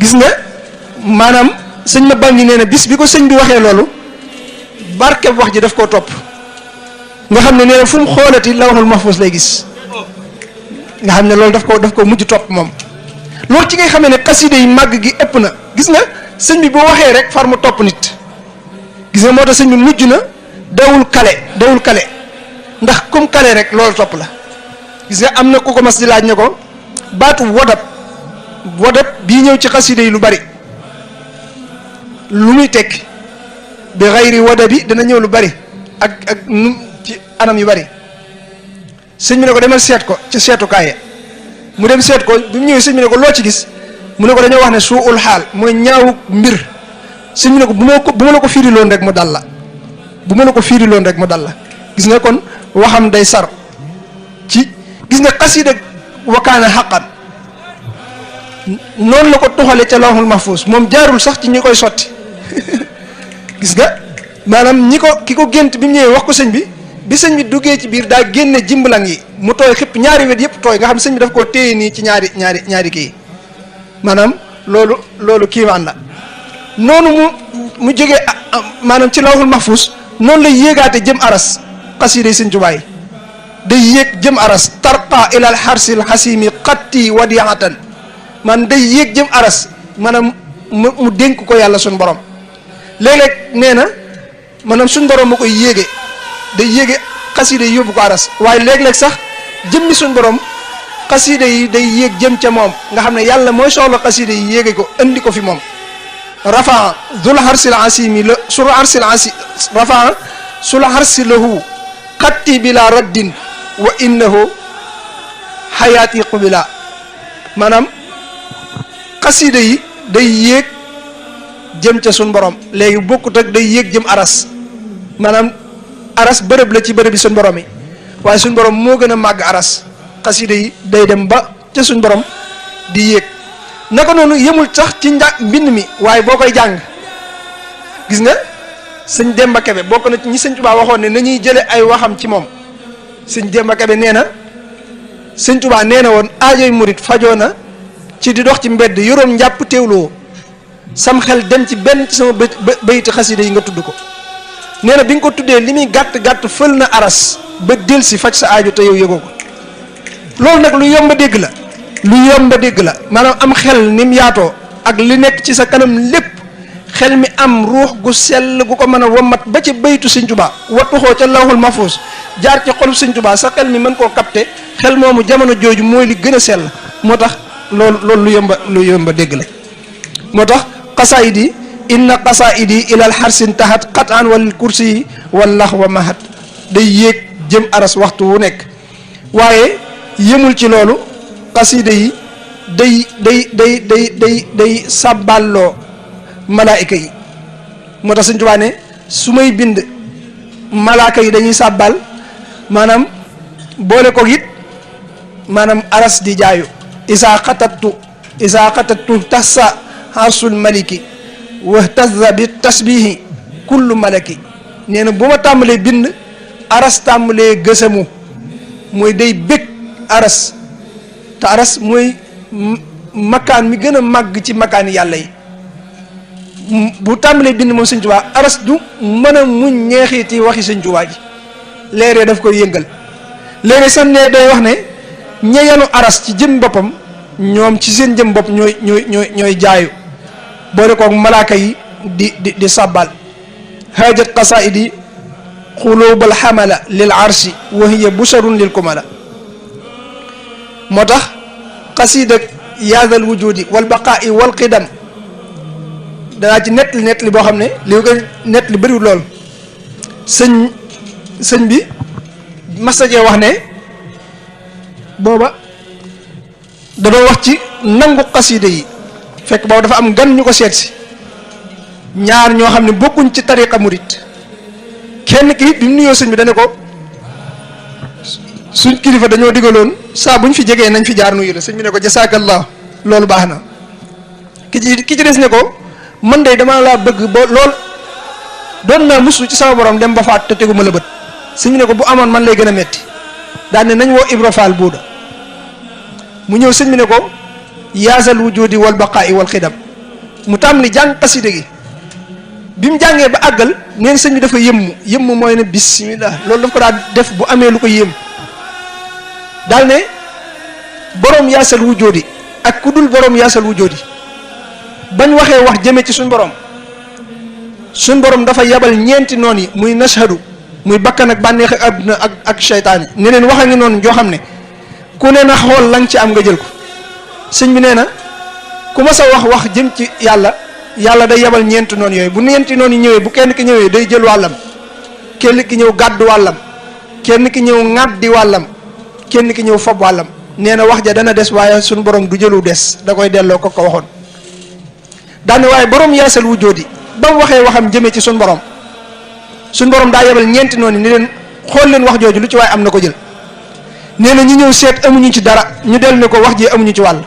gis nga maanaam sëñ ma bàññi nee na bis bi ko sëñ bi waxee loolu barke wax ji daf koo topp nga xam ne nee na fu mu xoolati lawhul mahfuz lay gis nga xam ne loolu daf ko mujj topp moom loolu ci ngay xamee ne xasida yi màgg gi ëpp na gis nga sëñ bi boo waxee rek far mu topp nit gis nga moo tax sëñ bi mujj na dawul kale ndax comme kale rek loolu topp la gis nga am na ku ko mas di laaj ne ko baatu wodab bii ñëw ci xasida yi lu bari lu muy tekki bi xayri wadabi dana ñëw lu bari ak nu ci anam yu bari sëñ bi ne ko demal seet ko ci seetukaay mu dem seet ko bi mu ñëwee sëñ bi ne ko loo ci gis mu ne ko dañoo wax ne suul xaal mooy ñaawu mbir sëñ bi ne ko bu ma la ko fiiriloon rek mu dal la gis nga kon waxam day sar ci gis nga xasida wakaana xaqan noonu la ko toxale ca lawhul mahfuz moom jaarul sax ci ñi koy sotti gis nga maanaam ki ko gént bi mu ñëwee wax ko sëñ bi sëñ bi duggee ci biir daa génne jimbalang yi mu tooy xëpp ñaari wet yëpp tooy nga xam sëñ bi daf koo téye nii ci ñaari kii maanaam loolu kiimaan la noonu mu jógee maanaam ci lawhul mahfuz noonu lay yéegaate jëm aras xasiida sëñ Tuubaa yi day yéeg jëm aras tarqa ilal xarsil xasimi xatti wadiatan man day yéeg jëm aras maanaam mu dénk ko yàlla suñ borom léeg-léeg nee na maanaam suñ borom ma koy yéege day yéege xasida yi yóbbu ko aras waaye léeg-léeg sax jëmmi suñ borom xasida yi day yéeg jëm ca moom nga xam ne yàlla mooy soxla xasida yi yéege ko andi ko fi moom rafaa zul harsil asimi la sul harsil asi rafaa sul harsi lahu xatti bila raddin wa innahu xayaati qubila maanaam xasida yi day yéeg jëm ca suñ borom léegi bokkut ak day yéeg jëm aras maanaam aras bërëb la ci bërëb bi suñ borom yi waaye suñ borom moo gën a màgg aras xasida yi day dem ba ca suñ borom di yéeg naka noonu yemul sax ci mbind mi waaye boo koy jàng gis nga sëñ Demba Kebe bokk na ci ñi sëñ Tuubaa waxoon ne nañuy jële ay waxam ci moom sëñ Demba Kebe nee na sëñ Tuubaa nee na woon aajoy murit fajoo na ci di dox ci mbedd yoroom njàpp teewloo sam xel dem ci benn ci sama bayiti xasida yi nga tudd ko nee na bi nga ko tuddee li muy gàtt fël na aras ba del si faj sa aajo te yow yëgoo ko loolu nag lu yomb a dégg la lu yomb a dégg la maanaam am xel ni mu yaatoo ak li nekk ci sa kanam lépp xel mi am ruux gu sell gu ko mën a wommat ba ci baytu sëñ Tuubaa wattuxoo ca lawhul mahfuus jaar ci xolub sëñ Tuubaa sa xel mi mën koo capté xel moomu jamono jooju mooy li gën a sell moo tax loolu lu yomba dégg la moo tax qasaidi inna qasaidi ilal xarsin tahat qatan wal kursi wal laxwa mahat day yéeg jëm aras waxtu wu nekk waaye yëmul ci loolu xasida yi day sàbballoo malaayika yi moo tax Sëñ Tuubaa ne su may bind malaaka yi dañuy sàbbal maanaam boole ko it maanaam aras di jaayu isaa xatattu tassa arsul maliki wahtaza bi tasbihi kullu malaki nee na bu ma tàmbalee bind aras tàmbalee gësamu mooy day bég aras te aras mooy makkaan mi gën a màgg ci makkaani yàlla yi bu tàmbalee bind moom Sëñ Tuubaa aras du mën a muñ ñeexiti waxi Sëñ Tuubaa ji léeg-léeg daf koy yëngal léegi sax ne day wax ne ñeyanu aras ci jëm boppam ñoom ci seen jëm bopp ñooy jaayu boole koog malaaka yi di sàbbal haajat qasaidi xulubal xamala lil arshi wa hiya busharun lil kumala moo tax xasiida yaadal wujudi wal baqaa'i wal qidam danaa ci nettali boo xam ne li ko nettali bëriwul lool sëñ bi masajee wax ne booba da doon wax ci nangu xasiida yi fekk boobu dafa am gan ñu ko seet si ñaar ñoo xam ne bokkuñ ci tariqa murit kenn ki bi mu nuyoo sëñ bi dane ko suñ kilifa dañoo digaloon saa buñ fi jegee nañ fi jaar nuyu la sëñ bi ne ko jasaakallah loolu baax na ki ci des ne ko man de dama laa bëgg ba lool doon naa musu ci sama borom dem ba faat te teguma la bët sëñ bi ne ko bu amoon man lay gën a metti daan ne nañ woo Ibra Faal buuda mu ñëw sëñ bi ne ko yaasal wujudi wal baqaa'i wal xidam mu tàmbali jàng xasida gi bi mu jàngee ba àggal neen sëñ bi dafa yëmm mooy ne bismillah loolu daf ko daa def bu amee lu ko yéem daal ne borom yaasal wujudi ak ku dul borom yaasal wujudi bañ waxee wax jëme ci suñ borom dafa yabal ñeenti noon yi muy nashhadu muy bakkan ak bànneex ak àdduna ak seytaane ne leen wax a ngi noonu joo xam ne ku ne na xool la nga ci am nga jël ko sëñ bi nee na ku ma sa wax jëm ci yàlla day yabal ñeenti noonu yooyu bu ñeenti noonu yi ñëwee bu kenn ki ñëwee day jël wàllam kenn ki ñëw gàddu wàllam kenn ki ñëw ŋàddi wàllam kenn ki ñëw fob wàllam nee na wax ja dana des waaye suñu borom du jëlu des da koy delloo ko waxoon daane waaye borom yaasal wujjoodi ba mu waxee waxam jëmee ci suñu borom daa yabal ñeenti noonu ni leen xool leen wax jooju lu ci waaye am na ko jël nee na ñu ñëw seet amuñu ci dara ñu dellu ne ko wax ji amuñu ci wàll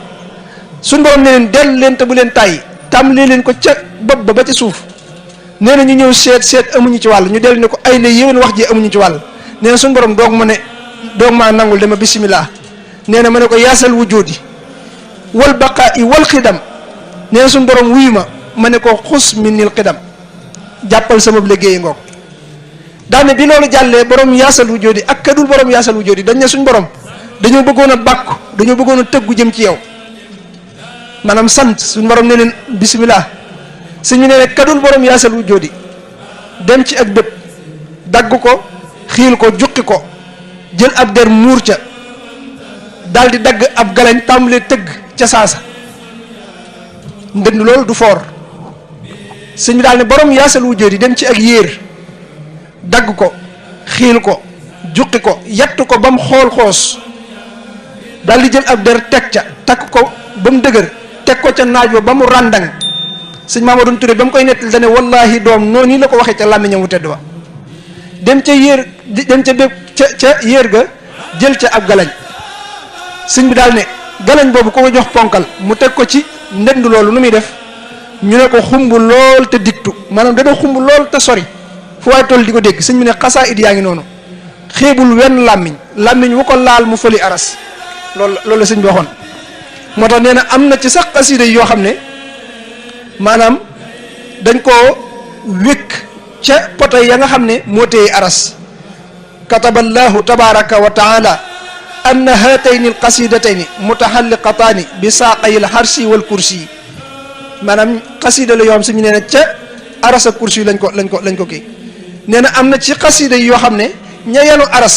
suñu borom ne leen dellu leen te bu leen tàyyi tàmbalee leen ko ca bopp ba ci suuf nee na ñu ñëw seet amuñu ci wàll ñu dellu ne ko ay la yéwén wax ji amuñu ci wàll nee na suñu borom doog maa nangul dama bisimilah nee na ma ne ko yaasal wujjoodi wal baqaa'i wal xidam nee na suñu borom wuyu ma ne ko xus minil xidam jàppal sama liggéey ngoog daane bi loolu jàllee borom yaasal wujjoodi ak kadul borom yaasal wujjoodi dañ ne suñ borom dañoo bëggoon a bàkku dañoo bëggoon a tëggu jëm ci yow maanaam sant suñ borom ne leen bisimilah suñu ne kadul borom yaasal wujjoodi dem ci ak dëpp dagg ko xiil ko juqi ko jël ab der muur ca daal di dagg ab galañ tàmbalee tëgg ca saasa ndënd loolu du foor sëñ bi daal ne borom yaasal wu jëri dem ci ak yéer dagg ko xiil ko juqi ko yatt ko ba mu xool xoos daal di jël ab der teg ca takk ko ba mu dëgër teg ko ca naaj ba mu ràndang sëñ Mamadou Touré ba mu koy nettali dane wallahi doom noonu la ko waxee ca làmmiñam wu tedd wa dem ca yéer dem ca bépp ca yéer ga jël ca ab galañ sëñ bi daal ne galañ boobu ko jox ponkal mu teg ko ci ndënd loolu nu muy def ñu ne ko xumb lool te diktu maanaam dana xumb lool te sori fu waay toll di ko dégg sëñ bi ne xasaa it yaa ngi noonu xeebul wenn làmmiñ wu ko laal mu fëli aras loolu la sëñ bi waxoon moo tax nee na am na ci sax xasida yoo xam ne maanaam dañ koo wékk ca poto ya nga xam ne moo téye aras kataballahu tabaraka wa taala anna hatayni alqasidatayni mutaxalliqataani bi saaqay alxarsi wal kursi maanaam xasida la yoo xam suñu nee na ca aras ak kursi lañ ko kii nee na am na ci xasida yoo xam ne ña yenu aras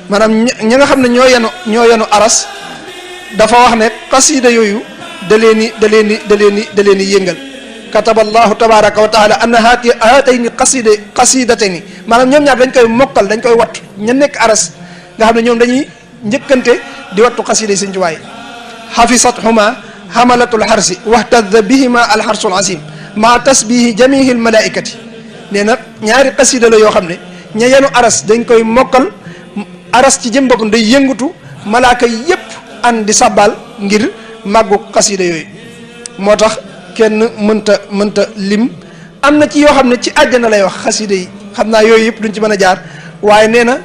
maanaam ña nga xam ne ñoo yenu aras dafa wax ne xasida yooyu da leen di yëngal kataballahu tabaraka wa taala anna hatayni qasidatayni maanaam ñoom ñaar dañ koy mokkal dañ koy wattu ña nekk aras nga xam ne ñoom dañuy njëkkante di wattu xasida yi sëñ Tuubaa yi xafisathuma hamalatul xarsi wahtadda bihima alxarsul azim maa tasbihi jamihi almalaikati nee na ñaari xasida la yoo xam ne ña yenu aras dañ koy mokkal aras ci jëm boppam day yëngatu malaaka yépp an di sabbal ngir màggu xasida yooyu moo tax kenn mënta lim am na ci yoo xam ne ci àjjana lay wax xasida yi xam naa yooyu yëpp duñ ci mën a jaar waaye nee na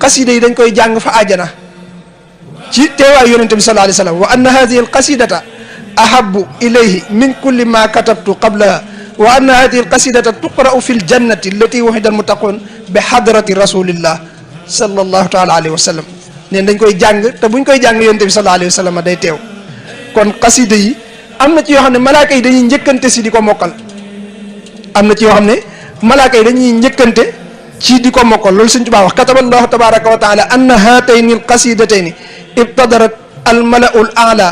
xasida yi dañ koy jàng fa àjjana ci teewaayu yonente bi sallallahu alayhi wa sallam wa anna hadihi alqasidata ahabu ilayhi min kulli ma katabtu qablaha wa anna hadihi alqasidata tuqra'u fi ljannati allati wuhida almuttaqun bi hadrati rasulillah sallallahu taala alayhi wa sallam neen dañ koy jàng te buñ koy jàng yonente bi sallallahu alayhi wa sallam day teew kon xasida yi am na ci yoo xam ne malaaka yi dañuy njëkkante si di ko mokkal am na ci yoo xam ne malaaka yi dañuy njëkkante ci di ko mokkal loolu Sëñ Tuubaa wax kataballahu tabaraka wa taala anna hatayni alqasidatayni ibtadarat almalaul ala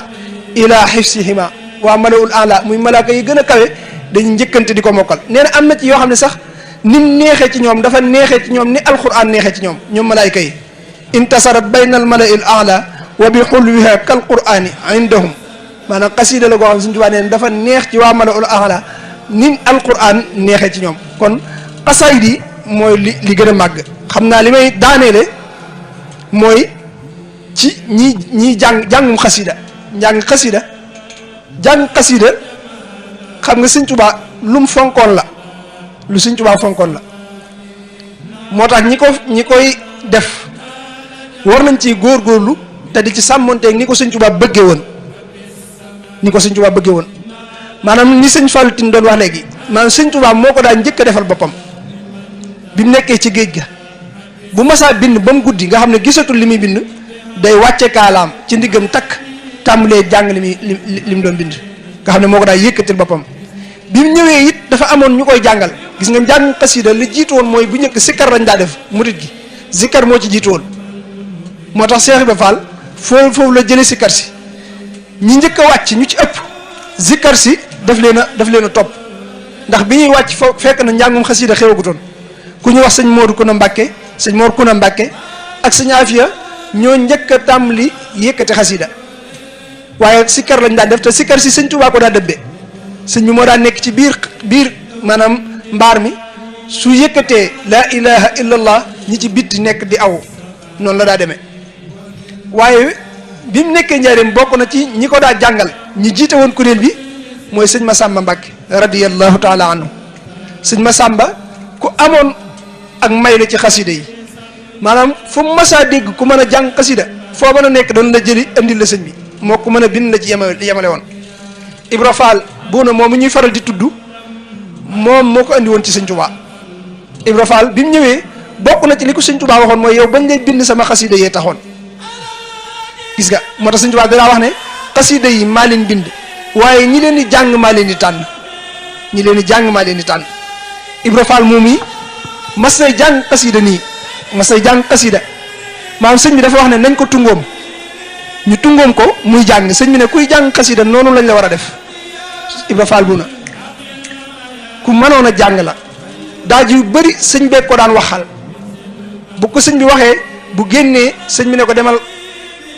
ila xifsihima waa malaul ala muy malaaka yi gën a kawe dañuy njëkkante di ko mokkal nee na am na ci yoo xam ne sax nim neexee ci ñoom dafa neexee ci ñoom ni alquran neexee ci ñoom malaayka yi intasarat bayna almalail ala wa bi xulwiha kal qurani indahum maanaam xasida la goo xam ne Sëñ Tuubaa nee na dafa neex ci waa malaul ala ni alquran neexee ci ñoom kon xasaayid yi mooy li gën a màgg xam naa li may daaneele mooy ci ñi jàngum xasida jàng xasida xam nga Sëñ Tuubaa lu mu fonkoon la lu Sëñ Tuubaa fonkoon la moo tax ñi koy def war nañ ci góorgóorlu te di ci sàmmonteeg ni ko Sëñ Tuubaa bëggee woon maanaam ni sëñ Fallu Tine doon wax léegi maanaam Sëñ Tuubaa moo ko daan njëkk a defal boppam bi mu nekkee ci géej ga bu masaa bind ba mu guddi nga xam ne gisatul li muy bind day wàcce kaalaam ci ndiggam takk tàmbalee jàng li mu doon bind nga xam ne moo ko daan yëkkatil boppam bi mu ñëwee it dafa amoon ñu koy jàngal gis nga njàng xasida li jiitu woon mooy bu njëkk sikkar lañ daa def murit gi sikkar moo ci jiitu woon moo tax Seex Ibra Faal foofu la jëlee sikkar si ñi njëkk a wàcc ñu ci ëpp sikkar si daf leen a topp ndax bi ñuy wàcc fekk na njàngum xasida xewagutoon ku ñu wax sëñ Moodu Kuna Mbàkke sëñ Moor Kuna Mbàkke ak sëñ Afiya ñoo njëkk a tàmbali yëkkati xasida waaye sikkar lañ daan def te sikkar si Sëñ Tuubaa ko daa dëbbee sëñ bi moo daan nekk ci biir maanaam mbaar mi su yëkkatee laa ilaha illallah ñi ci bitti nekk di aw noonu la daa demee waaye bi mu nekkee njaareem bokk na ci ñi ko daa jàngal ñi jiite woon kuréel bi mooy sëñ Masamba Mbàkke radiyallahu taala anhu sëñ Masamba ku amoon ak may la ci xasida yi maanaam fu mu masaa dégg ku mën a jàng xasida foo mën a nekk doon la jëli andil la sëñ bi moo ko mën a bind la ci yemale woon Ibra Fall buuna moom ñuy faral di tudd moom moo ko andi woon ci Sëñ Tuubaa Ibra Fall bi mu ñëwee bokk na ci li ko Sëñ Tuubaa waxoon mooy yow bañ lay bind sama xasida yee taxoon gis nga moo tax Sëñ Tuubaa danaa wax ne xasida yi maa leen bind waaye ñi leen di jàng maa leen di tànn Ibra Fall moom yi mas nay jàng xasida nii mas nay jàng xasida maanaam sëñ bi dafa wax ne nañ ko tungoom ñu tungoom ko muy jàng sëñ bi ne kuy jàng xasida noonu lañ la war a def. Ibra Fall bu na ku mënoon a jàng la daaj yu bëri sëñ bee ko daan waxal bu ko sëñ bi waxee bu génnee sëñ bi ne ko demal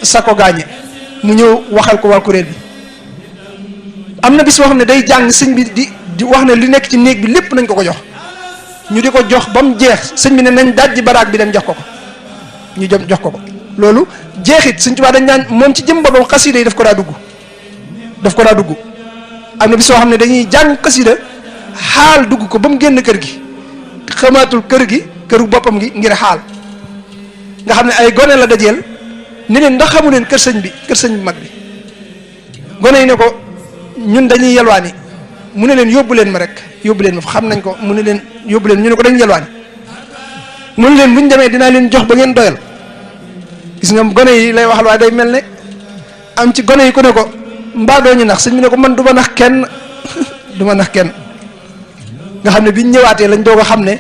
sa ko gaañe mu ñëw waxal ko waa kuréel bi. am na bis boo xam ne day jàng sëñ bi di wax ne li nekk ci néeg bi lépp nañ ko jox ñu di ko jox ba mu jeex sëñ bi ne nañ dajji baraag bi dem jox ko ñu jëm jox ko loolu jeexit sëñ Tuubaa dañ naan moom ci jëm boppam xasida yi daf ko daa dugg am na bis boo xam ne dañuy jàng xasida xaal dugg ko ba mu génn kër gi xamaatul kër gi këru boppam gi ngir xaal nga xam ne ay gone la dajeel ni leen ndax xamu leen kër sëñ bi mag bi gone yi ne ko ñun dañuy yelwaani mu ne leen yóbbu leen ma fa xam nañ ko mu ne leen yóbbu leen ñu ne ko dañuy yelwaani mu ne leen bu ñu demee dinaa leen jox ba ngeen doyal gis nga gone yi lay waxal waaye day mel ne am ci gone yi ku ne ko mbaa doo ñu nax sëñ bi ne ko man du ma nax kenn du ma nax kenn nga xam ne biñ ñëwaatee lañ doog a xam ne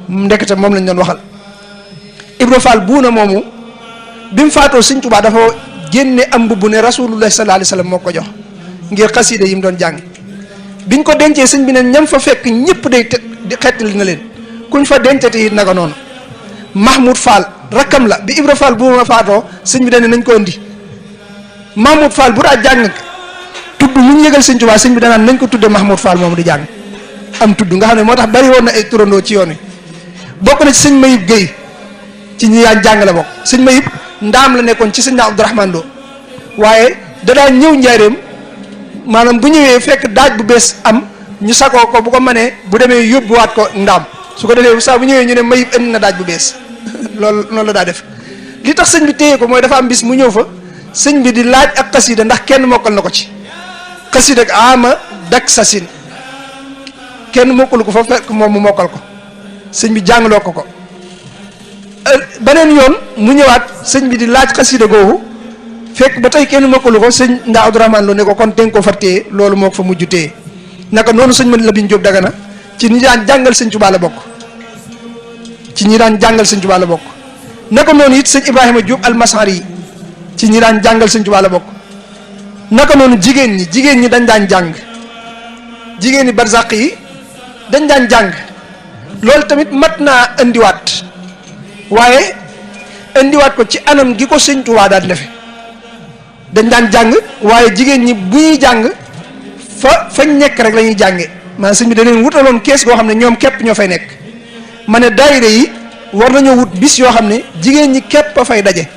ndekete moom lañ doon waxal. Ibra Fall buuna moomu bi mu faatoo sëñ Tuubaa dafa génne am mbubb ne rasulullah sallallahu alayhi wasallam moo ko jox ngir xasida yi mu doon jàng biñ ko dencee sëñ bi ne ñam fa fekk ñëpp day xettali na leen kuñ fa dencate it naka noonu. Mahmoud Fall rakkam la bi Ibra Fall buuna faatoo sëñ bi dañ ne nañ ko indi Mahmoud Fall bu daa jàng tudd mu ñu yëgal sëñ Tuubaa sëñ bi danaan nañ ko tudde Mahmoud Fall moomu di jàng am tudd nga xam ne moo tax bari woon na ay turandoo ci yoon wi bokk na ci sëñ Mayib Guèye ci ñi daan jàng la bokk sëñ Mayib ndaam la nekkoon ci sëñ Abdourahmane Lo waaye da daan ñëw njaareem maanaam bu ñëwee fekk daaj bu bees am ñu sakoo ko bu ko mënee bu demee yóbbuwaat ko ndaam su ko defee saa bu ñëwee ñu ne Mayib indi na daaj bu bees loolu noonu la daa def li tax sëñ bi téye ko mooy dafa am bis mu ñëw fa sëñ bi di laaj ak xasida ndax kenn mokkal na ko ci xasida ak ama dak sasin kenn mokkalu ko fa fekk moom mu mokkal ko sëñ bi jàngloo ko beneen yoon mu ñëwaat sëñ bi di laaj xasida googu fekk ba tey kenn mokkalu ko sëñ ndaa Abdourahmane Lo ne ko kon te nga ko fa téye loolu moo ko fa mujj téye naka noonu sëñ Madi Lamin Jóob Dagana ci ñi daan jàngal sëñ Tuubaa la bokk naka noonu it sëñ Ibrahima Jóob Almasari yi ci ñi daan jàngal sëñ Tuubaa la bokk naka noonu jigéen ñi dañ daan jàng jigéen ñi barzaq yi dañ daan jàng loolu tamit mat naa indiwaat waaye indiwaat ko ci anam gi ko sëñ Tuubaa daan defe dañ daan jàng waaye jigéen ñi bu ñuy jàng fañ nekk rek la ñuy jànge maanaam sëñ bi da leen wutaloon kees goo xam ne ñoom képp ñoo fay nekk ma ne daayira yi war nañoo wut bis yoo xam ne jigéen ñi képp a fay daje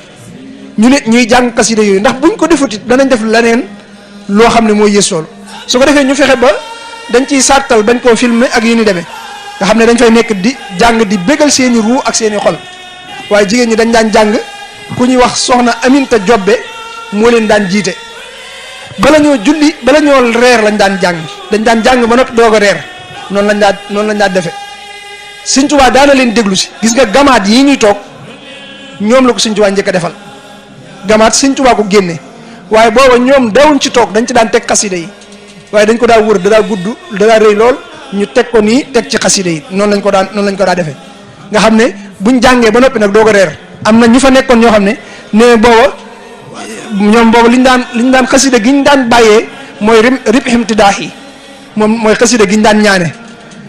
ñu ne ñuy jàng xasida yooyu ndax buñ ko defutit danañ def leneen loo xam ne mooy yées loolu su ko defee ñu fexe ba dañ ciy sàttal bañ koo filmer ak yu ni demee nga xam ne dañ fay nekk di jàng di bégal seeni ruu ak seeni xol waaye jigéen ñi dañ daan jàng ku ñuy wax soxna Aminta Jobbe moo leen daan jiite bala ñoo julli bala ñoo reer lañ daan jàng dañ daan jàng ba noppi doog a reer noonu lañ daan defe Sëñ Tuubaa daana leen déglu si gis nga gamaat yi ñuy toog ñoom la ko Sëñ Tuubaa njëkk a defal gamaat Sëñ Tuubaa ko génne waaye booba ñoom dawuñ ci toog dañ ci daan teg xasida yi waaye dañ ko daa wër da daa gudd da daa rëy lool ñu teg ko nii teg ci xasida yi noonu lañ ko daa defee nga xam ne buñ jàngee ba noppi nag doog a reer am na ñu fa nekkoon ñoo xam ne booba ñoom booba liñ daan xasida gi ñu daan bàyyee mooy rib himtidaax yi moom mooy xasida gi ñu daan ñaane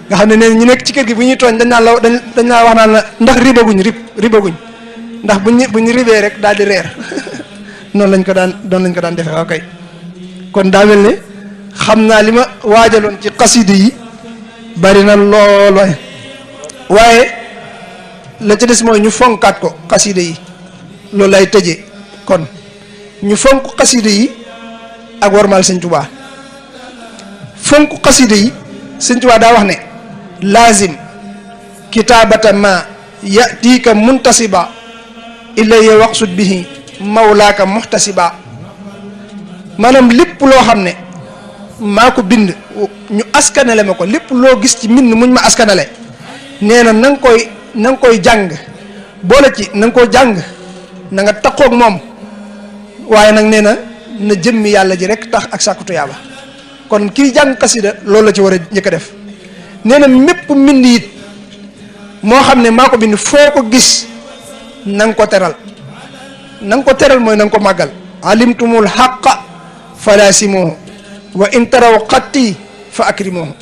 nga xam ne nee ñu nekk ci kër gi bu ñuy tooñ dañ naan la wax naan la ndax ribaguñ ndax buñ ribee rek daal di reer noonu lañ ko daan defee ok kon daa mel ne xam naa li ma waajaloon ci xasida yi bari na lool waaye la ca des mooy ñu fonkaat ko xasida yi loolu lay tëjee kon ñu fonk xasida yi ak warmaal Sëñ Tuubaa fonk xasida yi Sëñ Tuubaa daa wax ne laazim kitaabata ma yatiika muntasiba ilayya waqsud bihi mawlaaka muhtasiba maanaam lépp loo xam ne maa ko bind ñu askanale ma ko lépp loo gis ci mbind muñ ma askanale nee na na nga koy jàng boole ci na nga koo jàng na nga takkoog moom waaye nag nee na jëmmi yàlla ji rek tax ak sàkku tuyaaba kon kiy jàng xasida loolu la ci war a njëkk a def nee na mépp mbind it moo xam ne maa ko bind foo ko gis na nga ko teral na nga ko teral mooy na nga ko màggal alimtumul xaqa falasimuhu wa in taraw xatti fa akrimuhu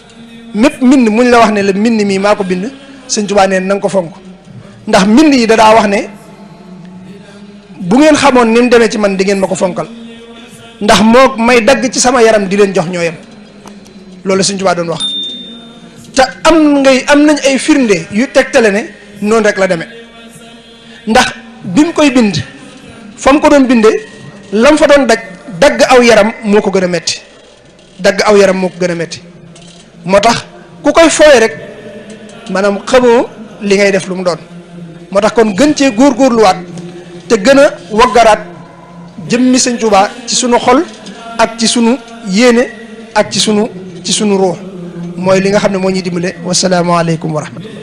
mépp mbind muñ la wax ne la mbind mii maa ko bind Sëñ Tuubaa neen na nga ko fonk ndax mbind yi da daa wax ne bu ngeen xamoon ni mu demee ci man di ngeen ma ko fonkal ndax moo may dagg ci sama yaram di leen jox ñoo yem loolu Sëñ Tuubaa doon wax te am nañ ay firnde yu tegtale ne noonu rek la demee ndax bi mu koy bind fa mu ko doon bindee lam fa doon dagg aw yaram moo ko gën a metti dagg aw yaram moo ko gën a metti moo tax ku koy fooye rek maanaam xamoo li ngay def lu mu doon moo tax kon gën cee góorgóorluwaat te gën a waggaraat jëmmi Sëñ Tuubaa ci sunu xol ak ci sunu yéene ak ci sunu ruux mooy li nga xam ne moo ñuy dimbale wasalaamaaleykum wa rahmatullah.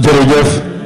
jërëjëf.